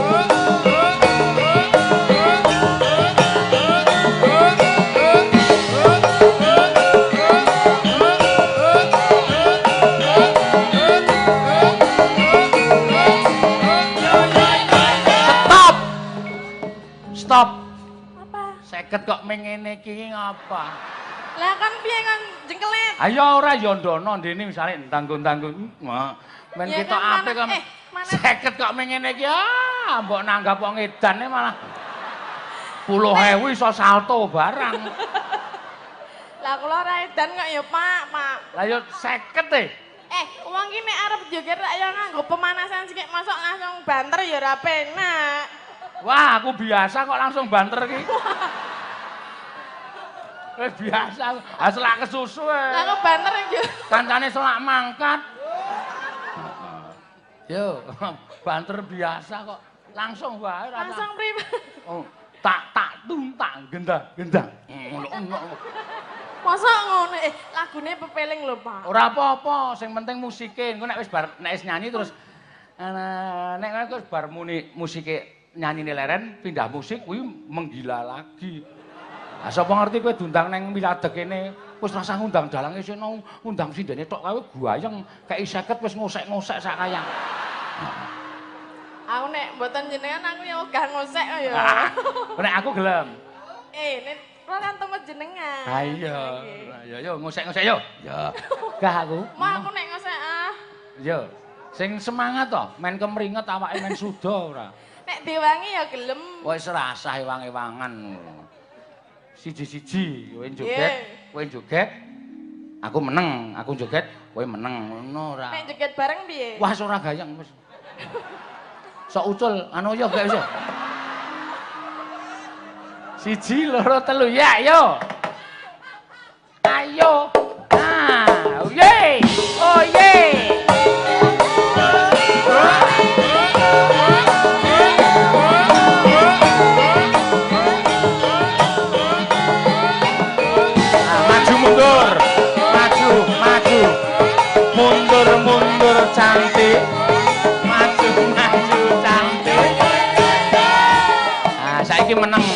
Stop. Apa? 50 kok mengene iki ngapa? Lah kan piye kan jengkelet? Ayo ora ya ndono ndene misale tanggung-tanggung. Men Ya ketok kan, apik kok. Mana- 50 kok mengene iki ah mbok nanggap wong edane malah 10.000 iso salto barang. Lah kula ora edan kok ya Pak, Pak. Lah yo 50 e. Wong ki nek arep joget rak ya nganggo pemanasan sikik mosok langsung banter ya ora penak. Wah, aku biasa kok langsung banter ki. Wis biasa. Ah selak kesusu e. Lah kok banter yo. Kancane selak mangkat. Yo, banter biasa kok. Langsung wae ora. Langsung priwe? Oh, tak tak tung tak gendang gendang. Ngono. Mosok ngono lagune pepeling lho, Pak. Ora apa-apa, sing penting musike. Engko nek wis bar nek wis nyanyi terus nek wis bar muni musike nyanyine leren pindah musik kuwi menggila lagi. Lah sapa ngerti kowe diundang nang Wiladeg kene wis rasah ngundang dalange sino ngundang sindene tok kae guayeng kei 50 wis ngosek-ngosek sak kayang. Aku nek mboten jenengan aku ya ogah ngosek kok ya. Nek aku gelem. Nek kula kan temen jenengan. Ha iya. Ya yo ngosek-ngosek yo. Ya. Gah aku. Mau aku nek ngosek ah. Yo. Sing semangat to, men kemringet awake men suda ora. Nek diwangi ya gelem. Wis rasah ewang-ewangan. Siji-siji kowe joget, kowe joget. Aku meneng, aku joget, kowe meneng ngono ora. Nek joget bareng piye? Wah, ora gayeng wis. Sok ucul anu yo gak iso. 1 2 3 ya yo. Ayo. Ah, ye. Oh ye. Mundur, maju, maju, mundur, mundur cantik, maju, maju cantik. Ah, saiki meneng.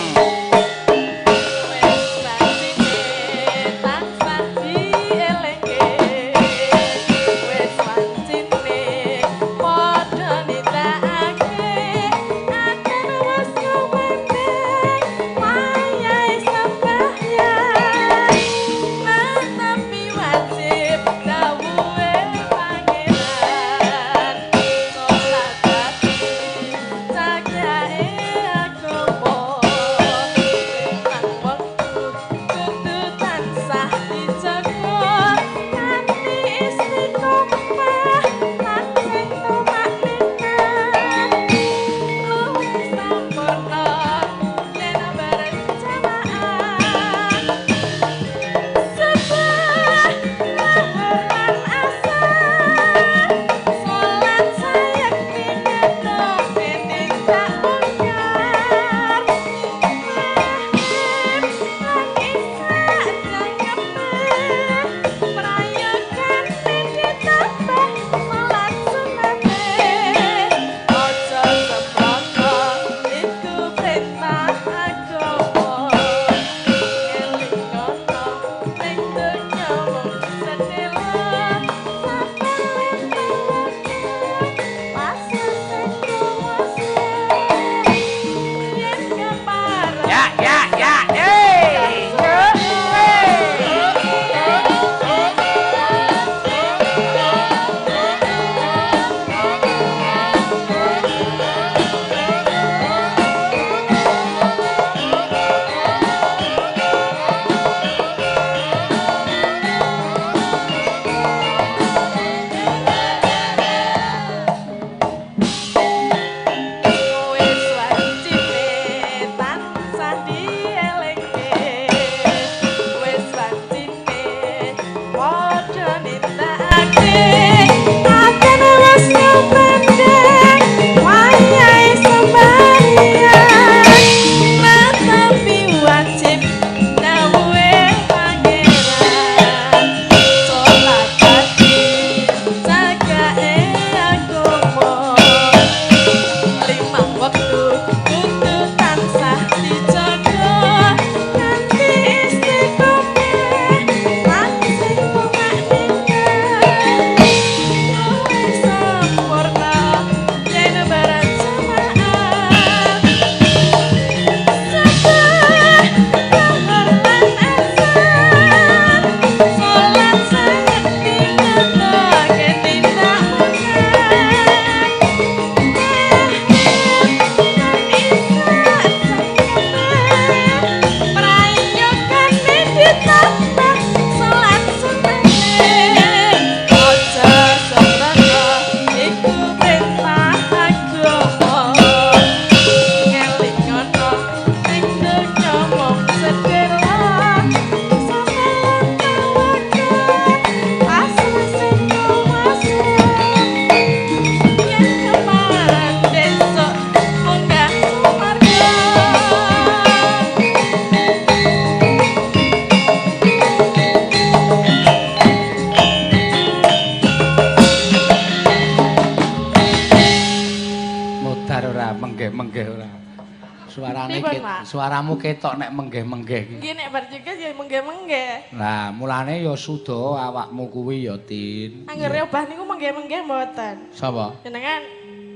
Suaramu ketok nek menggeh-menggeh iki. Nggih nek bar juga ya menggeh-menggeh. Lah mulane ya suda awakmu kuwi ya Tin. Anggere obah niku menggeh-menggeh mboten. Sapa? Jenengan.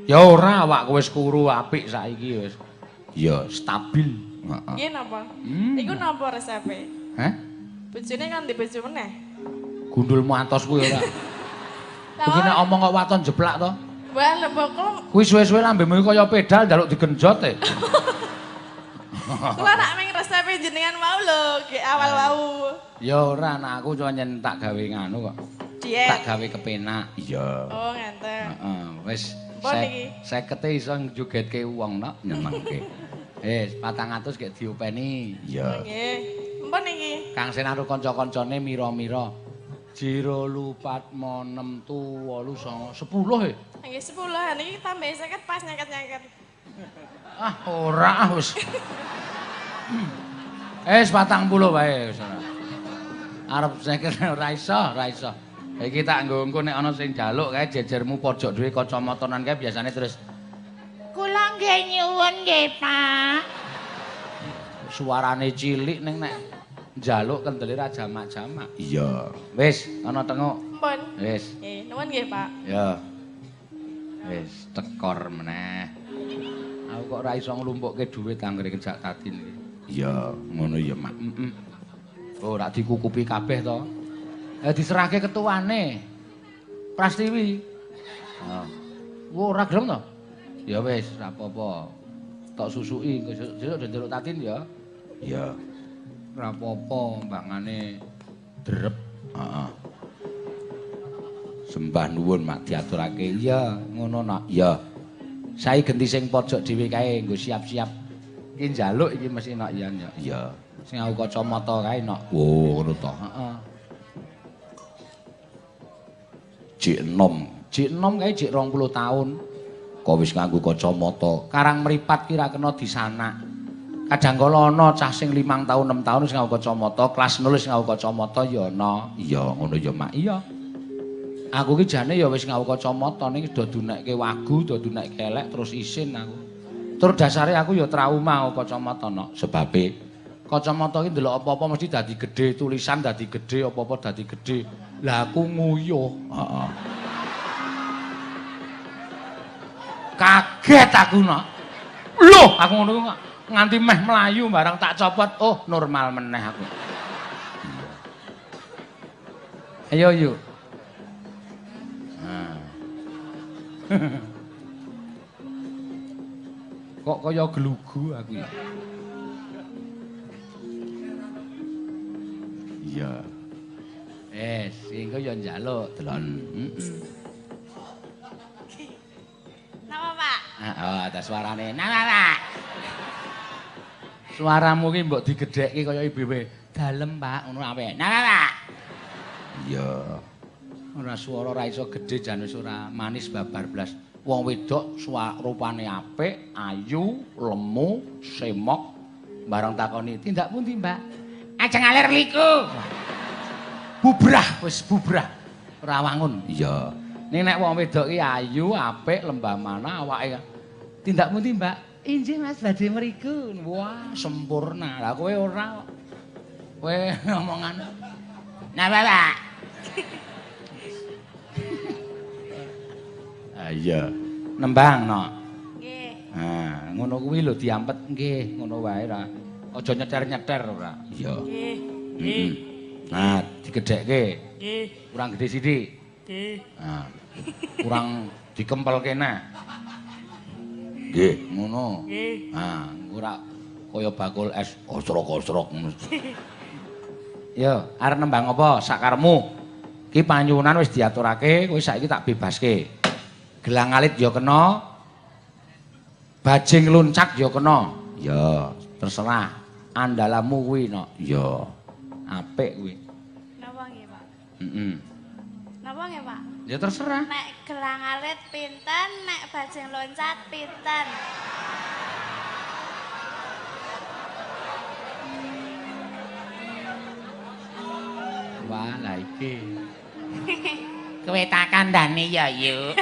Ya ora awakku wis kuru apik saiki wis. Ya stabil. Heeh. Nggih napa? Iku napa resepe? Heh? Bojone kan di bojo meneh. Gundulmu atos kuwi ora. Kuwi nek omong kok waton jeplak to. Wah, lha kok kuwi suwe-suwe lambemu kaya pedal njaluk digenjot e. Kula nak ming resepe jenengan wau lho, ge awal wau. Ya ora, anak aku cuma nyen tak gawe nganu kok. Diet. Tak gawe kepenak. Iya. Oh, ngenten. Heeh, wis 50 iso njogetke wong nok nyenengke. Wis 400 gek diopeni. Iya. Nggih. Empun iki. Kang Sen karo kanca-kancane mira-mira. 2 4 6 7 8 9 10 e. Nggih 10 niki tambah 50 pas nyeket-nyeket. Ah ora wis. Wis 40 wae wis ora. Arep 50 ora iso, ora iso. Iki tak nggo engko nek ana sing njaluk kae jejermu pojok dhewe kacamatanan kae biasane terus kula nggih nyuwun nggih, Pak. Suarane cilik ning nek njaluk kendele ra jamak-jamak. Iya. Wis, ana tenguk. Mpun. Wis. Nggih, nuwun nggih, Pak. Ya. Wis tekor meneh. Aku kok ora iso nglumpukke dhuwit anggere kejak Tatin iki. Iya, ngono ya, Mak. Heeh. Oh, ora dikukupi kabeh to. Diserahke ketuane. Prastiwi. Heeh. Wo ora gelem to? Ya wis, ora apa-apa. Tok susuki sesuk njaluk Tatin ya. Iya. Ora apa-apa, mbangane drep. Heeh. Sembah nuwun Mak diaturake. Iya, ngono nak. Iya. Saiki genti sing pojok dhewe kae nggo siap-siap. Iki njaluk iki mesti nak yen ya. Iya. Sing aku kacamata kae nak. Wo, ngono to. Heeh. Jek enom. Jek enom kae jek 20 taun. Kok wis nganggo kacamata. Karang mripat ki ra kena disanak. Kadang kala ana cah sing 5 tahun 6 tahun wis nganggo kacamata, kelas 0 wis nganggo kacamata ya ana. Iya, ngono ya Mak. Iya. Aku ki jane ya wis nganggo kacamata ning do dunekke wagu, do dunekke elek terus isin aku. Tur dasare aku ya trauma nganggo kacamata nok. Sebabe kacamata ki ndelok apa-apa mesti dadi gedhe, tulisan dadi gedhe, apa-apa dadi gedhe. Lah aku nguyuh. Heeh. Kaget aku nok. Loh, aku ngono ku nganti meh mlayu barang tak copot, oh normal meneh aku. Ayo yuk. Nah. Kok kaya gelugu aku ya. Iya. Sing engko ya njaluk delon. Heeh. Napa, Pak? Heeh, ada suarane. Napa, Pak? Suaramu ki mbok digedhekke kaya ibuwe. Dalem, Pak, ngono ape. Napa, Pak? Iya. Ora swara ora iso gedhe jan wis ora manis babar blas. Wong wedok rupane apik, ayu, lemu, semok. Bareng takoni, "Tindak pundi, Mbak?" "Ajeng alir liku." Bubrah wis bubrah. Ora wangun. Iya. Ning nek wong wedok ki ayu, apik, lembah manah awake. "Tindak pundi, Mbak?" "Inggih, Mas, badhe mriku." Wah, sempurna. Lah kowe ora kok. Kowe omongan. Nah, Bapak. Ah iya. Nembang, no. Nggih. Nah, ngono kuwi lho diampet nggih, ngono wae ra. Aja nyeter-nyeter ora. Iya. Nggih. Nggih. Nah, digedhekke. Nggih. Kurang gedhe sithik. Nggih. Nah, kurang dikempelke neh. Nggih, ngono. Nggih. Nah, ora kaya bakul es osrok-osrok ngono. Yo, arep nembang apa sakarepmu? Ki panyuwunan wis diaturake, kowe saiki tak bebaske. Gelang alit ya kena. Bajing loncak ya kena. Ya, terserah. Andalamu kuwi no. Ya. Apik kuwi. Napa nggih, Pak? Heeh. Napa nggih, Pak? Ya terserah. Nek gelang alit pinten, nek bajing loncat pinten? Wah, lah iki. Kowe tak kandhani ya, Yuk.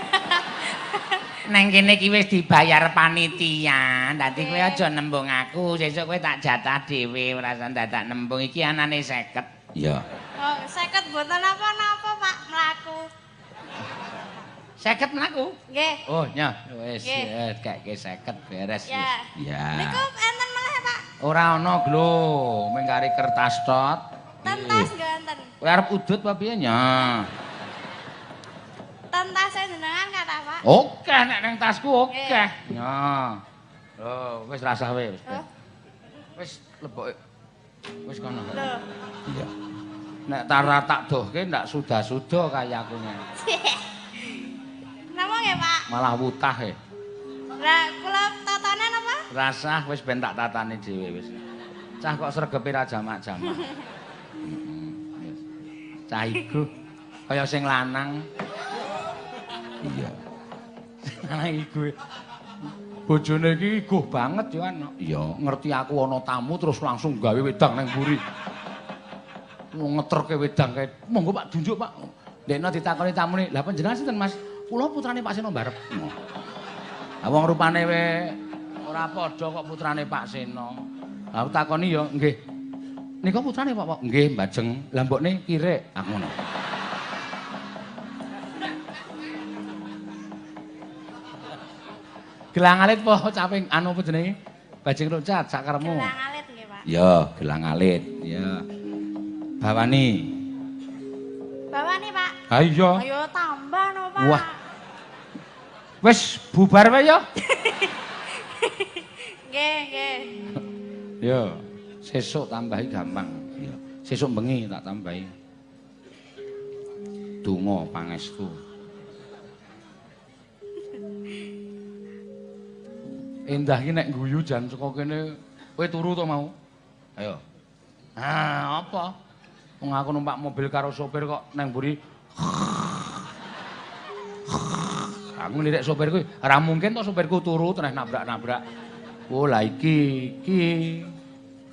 Neng kene iki wis dibayar panitia. Dadi kowe aja nembung aku, sesuk kowe tak jatah dhewe, ora usah dadak nembung iki anane 50. Iya. Oh, 50 mboten napa-napa, Pak, mlaku. 50 mlaku? Nggih. Oh, nyah, wis keke 50 beres wis. Ya. Niku enten meleh, Pak? Ora ana, Glo, mung kari kertas tot. Tentas nggih enten. Kowe arep udut apa piye nyah? Tentase jenengan kathah, Pak? Oke, nek nang tasku oke. Ya. Lho, wis rasah wis. Wis leboke. Wis kono. Lho. Iya. Nek tara tak dohke ndak suda-suda kaya aku ngene. Napa nggih, Pak? Malah wutah e. Lah, kula tatane napa? Rasah wis ben tak tatane dhewe wis. Cah kok sregepe ra jamak-jamak. Heeh. Cah iku kaya sing lanang. Iya. Lanang iku. Bojone iki iguh banget ya kan. Iya, ngerti aku ana tamu terus langsung gawe wedang nang mburi. Ngeterke wedang kae. Monggo Pak dunjuk Pak. Ndekno ditakoni tamune, "Lah panjenengan sinten Mas?" "Kula putrane Pak Seno Mbarep." Lah wong rupane we ora padha kok putrane Pak Seno. Lah takoni ya nggih. Nika putrane Pak, Pak? Nggih, Mbajeng. Lah mbokne kirek aku ngono. Gelang alit apa caping anu apa jenenge? Bajing loncat sakarepmu. Gelang alit nggih, Pak. Ya, gelang alit. Ya. Bawani. Bawani, Pak. Ha iya. Ayo tambah no, Pak. Wah. Wis bubar wae ya. Nggih, nggih. Ya, sesuk tambahi gampang. Ya. Sesuk bengi tak tambahi. Donga pangestu. Endah iki nek guyu jan saka kene kowe turu to mau? Ayo. Ah, apa? Wong aku numpak mobil karo sopir kok nang mburi. Aku nglirik sopir kuwi, ora mungkin to sopirku turu terus nabrak-nabrak. Oh, lah iki iki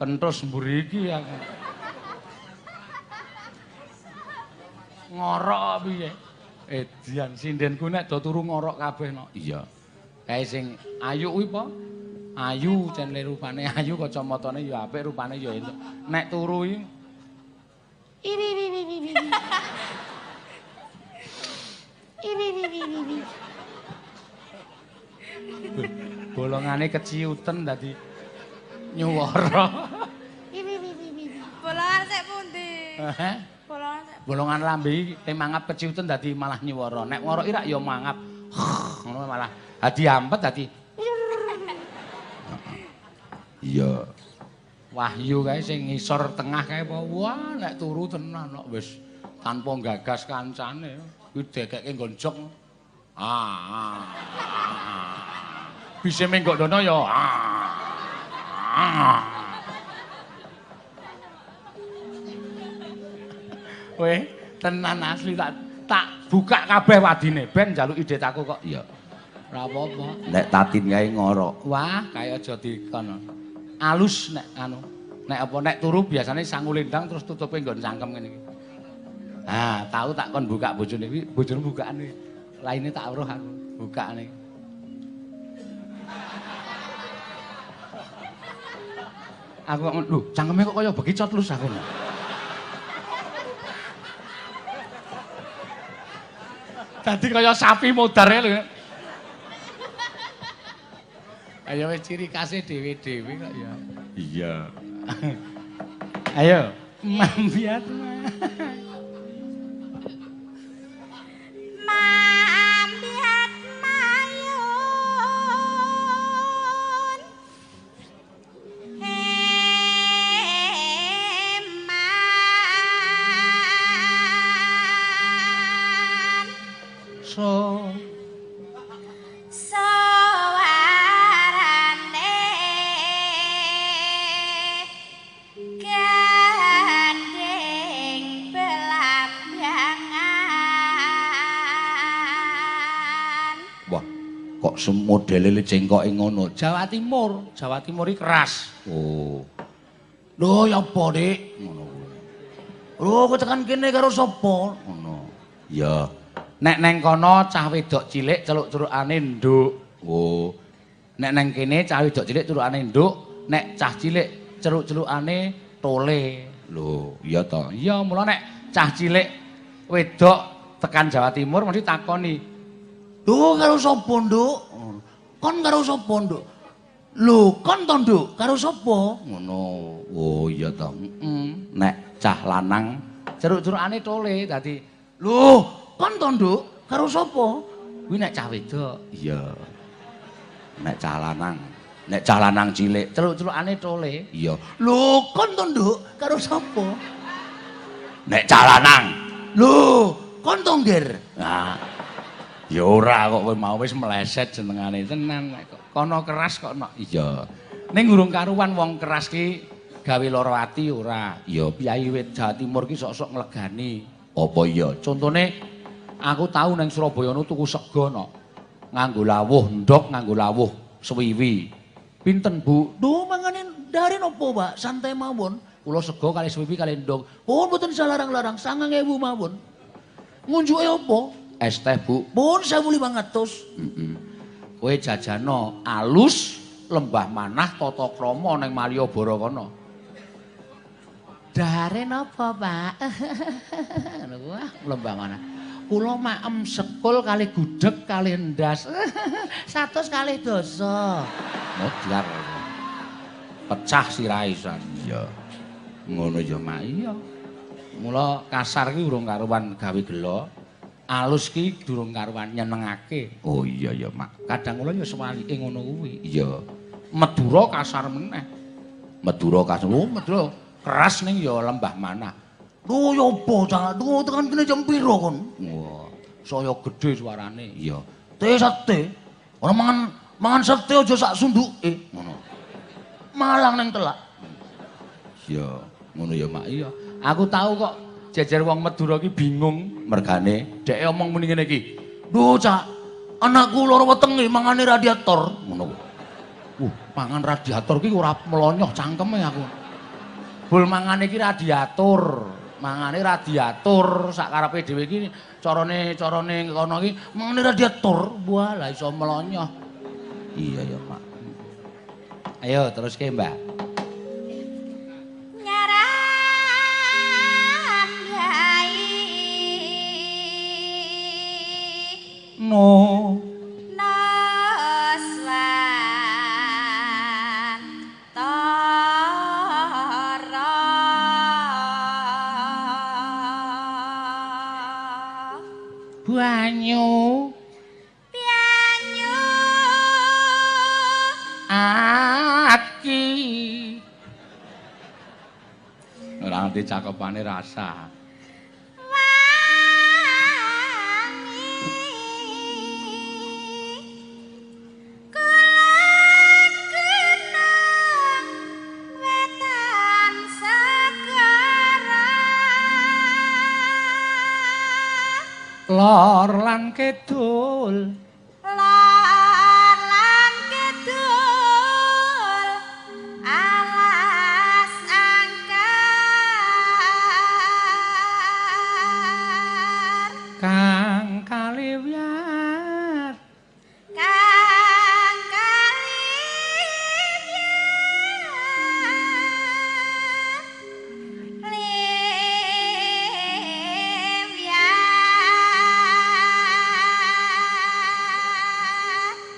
kentus mburi iki aku. Ngorok piye? Edian sindenku nek do turu ngorok kabeh no. Iya. Kae sing ayu kuwi apa? Ayu jan le rupane ayu kacamatane ya apik rupane ya entuk. Nek turu iki bolongane keciuten dadi nyuwara. Bolongan sik pundi? Heh? Bolongan sik. Bolongan lambe iki mangap keciuten dadi malah nyuwara. Nek ngoroki rak ya mangap. Ngono malah dadi ampet dadi. Iya. Wahyu kae sing ngisor tengah kae apa? Wah, nek turu tenan kok wis tanpa gagas kancane. Kuwi dekekke nggon jok. Ah. Bise menggok dono ya. Ah. Weh, tenan asli tak Tak buka kabeh wadine ben njaluki dit aku kok. Iya. Ora apa-apa. Nek Tatin kae ngorok. Wah, kae aja dikon. Alus nek anu. Nek apa nek turu biasane sangu lendang terus tutupe nggon cangkem ngene iki. Ah, tau tak kon buka bojone kuwi, bojone bukane. Laine tak weruh aku, bukane. Aku kok lho, cangkeme kok kaya bekicot lus aku. Dadi kaya sapi modar lho. Ayo wis ciri khase dhewe-dhewe kok ya. Iya. Ayo, mambiat. Mambiat mayun heman so gandeng belambangan. Wah, kok semodele cengkoke ngono. Jawa Timur, Jawa Timur iki keras. Oh. Lho, ya apa, Dik? Ngono kuwi. Lho, kowe tekan kene karo sapa? Ngono. Ya. Nek neng kono cah wedok cilik celuk-celukane nduk. Oh. Nek neng kene cah wedok cilik celukane nduk, nek cah cilik celuk-celukane tole. Lho, iya to. Iya, mula nek cah cilik wedok tekan Jawa Timur mesti takoni. Lho, karo sapa, Nduk? Kon karo sapa, Nduk? Lho, kon to, Nduk, karo sapa? Ngono. Oh, iya to. Heeh. Nek cah lanang Ceruk-cerukane tole dadi, lho, kon to, Nduk, karo sapa? Kuwi nek cah wedok. Iya. Nek cah lanang, nek cah lanang cilik Celuk-celukane tole. iya. Lho, kon to, Nduk, karo sapa? Nek cah lanang, Lho, kon to, Ngger? nah, Ya ora kok kowe mau wis meleset jenengane tenan nek kok kono keras kok no. iya. Ning urung karuan wong keras ki gawe lara ati ora. Iya. Piyayi wit Jawa Timur ki sok-sok nglegani. Apa iya? Contone aku tau nang Surabaya nu tuku sego no. Nganggo lawuh ndok, nganggo lawuh swiwi. Pinten, Bu? Duh, mangane dari nopo, Pak? Santai mawon. Kula sego kali swiwi kali ndok. Pun mboten salarang-larang, 9.000 mawon. Ngunjuke apa? Es teh, Bu. Pun 1.500. Heeh. Kowe jajano alus lembah manah tata krama ning Malioboro kono. Dahare napa, Pak? Ngono wah, lembah manah. Kula maem sekul kali gudeg kali endas. 120. Modar. Pecah sirahe san. Iya. Ngono ya, Mak. Iya. Mula kasar ki urung karuan gawe gela. Alus ki durung karuan nyenengake. Oh iya ya, Mak. Kadang kula ya sewalike ngono kuwi. Iya. Madura kasar meneh. Madura kasar. Oh, Madura keras ning ya lembah manah. Lho ya apa, Cak? Lho tekan kene jam piro kon? Wah, saya gedhe suarane. Iya. Te sate. Ora mangan mangan sate aja sak sunduke. Ngono. Malang nang telak. Iya, ngono ya, Mak. Iya. Aku tahu kok jejer wong Madura ki bingung Mergane dhek omong muni ngene iki. Lho, Cak, anakku lara wetenge mangane radiator. Ngono. Mangan radiator ki ora melonyoh cangkeme aku. Bul mangane iki radiator. Mangane radiator sak karepe dhewe iki carane kono iki mangane radiator. Wah, lah iso melonyoh. Iya ya, Mak. Ayo teruske, Mbak. Nyaran yai No. Nuswantara. Banyu Banyu aki. Ora ngerti cakepane rasa. Wangi kulon gunung wetan segara. Lor lan kidul. Lor lan kidul alas angker kang kaliwyat kang kaliwyat liwyat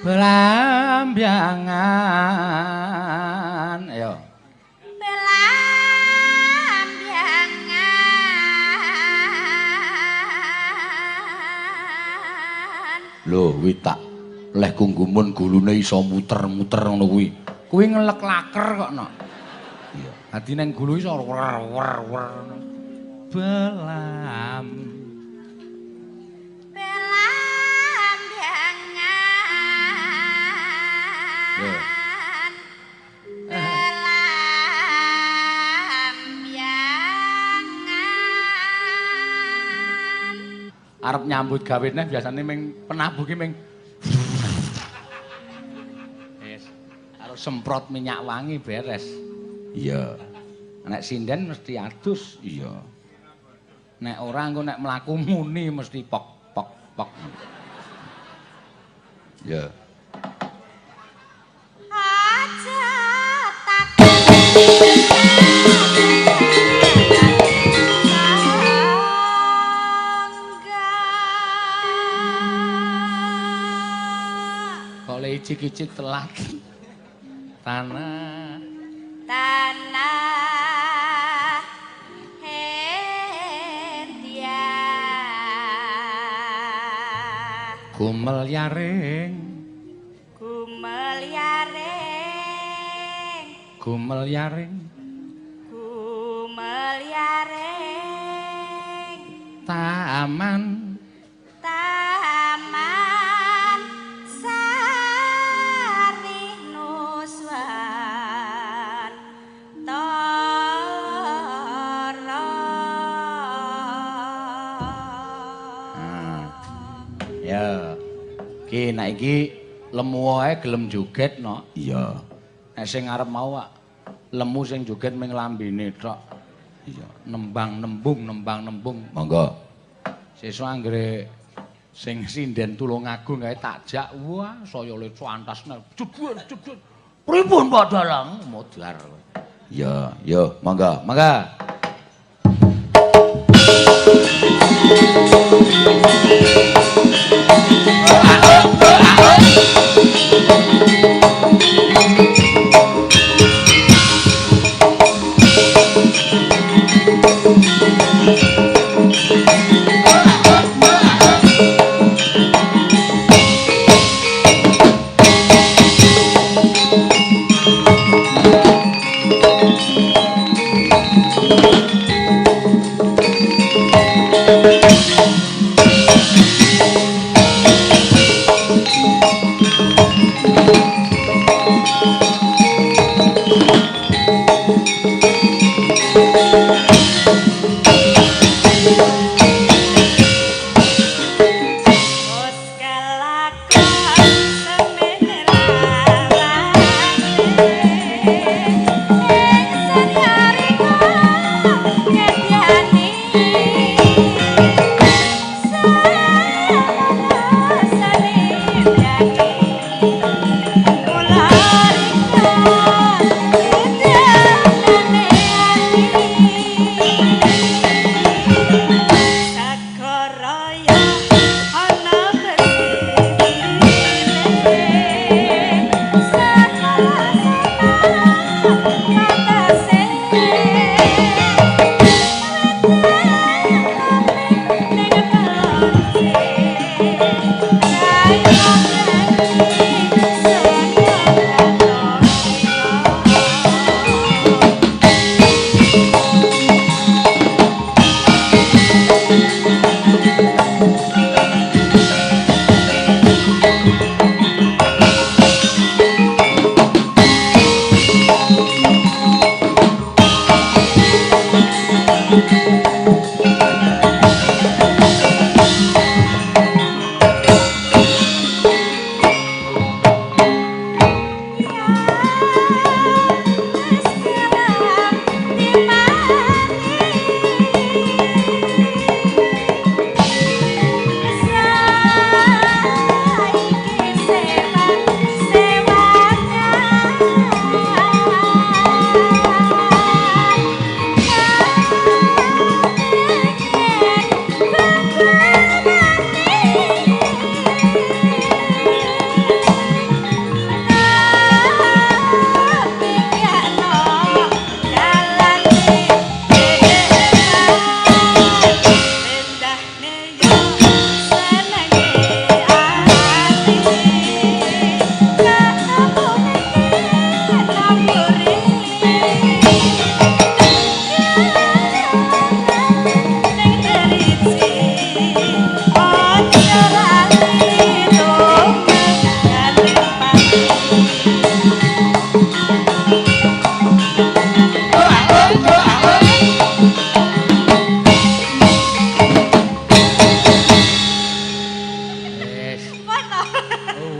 Blambangan ayo Blambangan. Lho kuwi tak leh gunggumun gulune iso muter-muter ngono kuwi. Kuwi ngelek laker kok no. Iya. Dadi nang gulu iso wer wer wer. Belam Belambangan. Belambangan. Arep nyambut gawe neh biasane ming penabuh ki ming wis karo semprot minyak wangi beres. Iya. Nek sinden mesti adus. Iya. Nek ora engko nek mlaku muni mesti pok pok pok. Iya. Aja tak Kok le icik-icik telat. Tanah tanah Hindia gumel yaring gumel yaring gumel yaring gumel yaring taman taman sari nuswantara. Nah, ya. Ki nek iki lemu wae gelem joget no. Iya. Nek sing arep mau wak lemu sing joget ming lambene tok. Iya. Nembang nembung nembang nembung. Monggo. Sesuk anggere sing sinden Tulungagung kae takjak, wah saya le cantasne. Jebul jebul. Pripun Pak Dalang? Modar. Iya, yo monggo, monggo.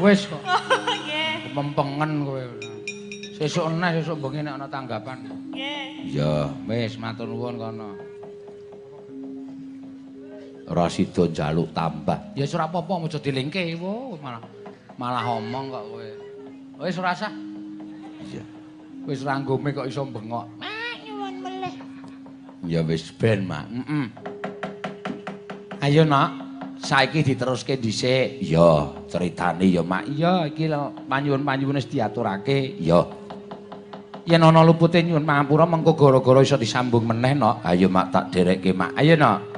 Wis kok. Nggih. Mempengen kowe. Sesuk eneh, sesuk bengi nek ana tanggapan. Nggih. Iya, Wis matur nuwun kono. Ora sida njaluk tambah. Ya wis ora apa-apa aja dilingke wo, malah malah omong kok kowe. Wis ora usah. Iya. Wis ra nggome kok iso bengok. Mak nyuwun melih. Ya wis ben, Mak. Heeh. Ayo, Nak. Saiki diteruske dhisik. Iya, critane ya, Mak. Iya, iki lho panyuwun-panyuwun wis diaturake. Iya. Yen ana lupute nyuwun pangapura mengko gara-gara iso disambung meneh, Nok. Ayo, Mak, tak derekke, Mak. Ayo, Nok.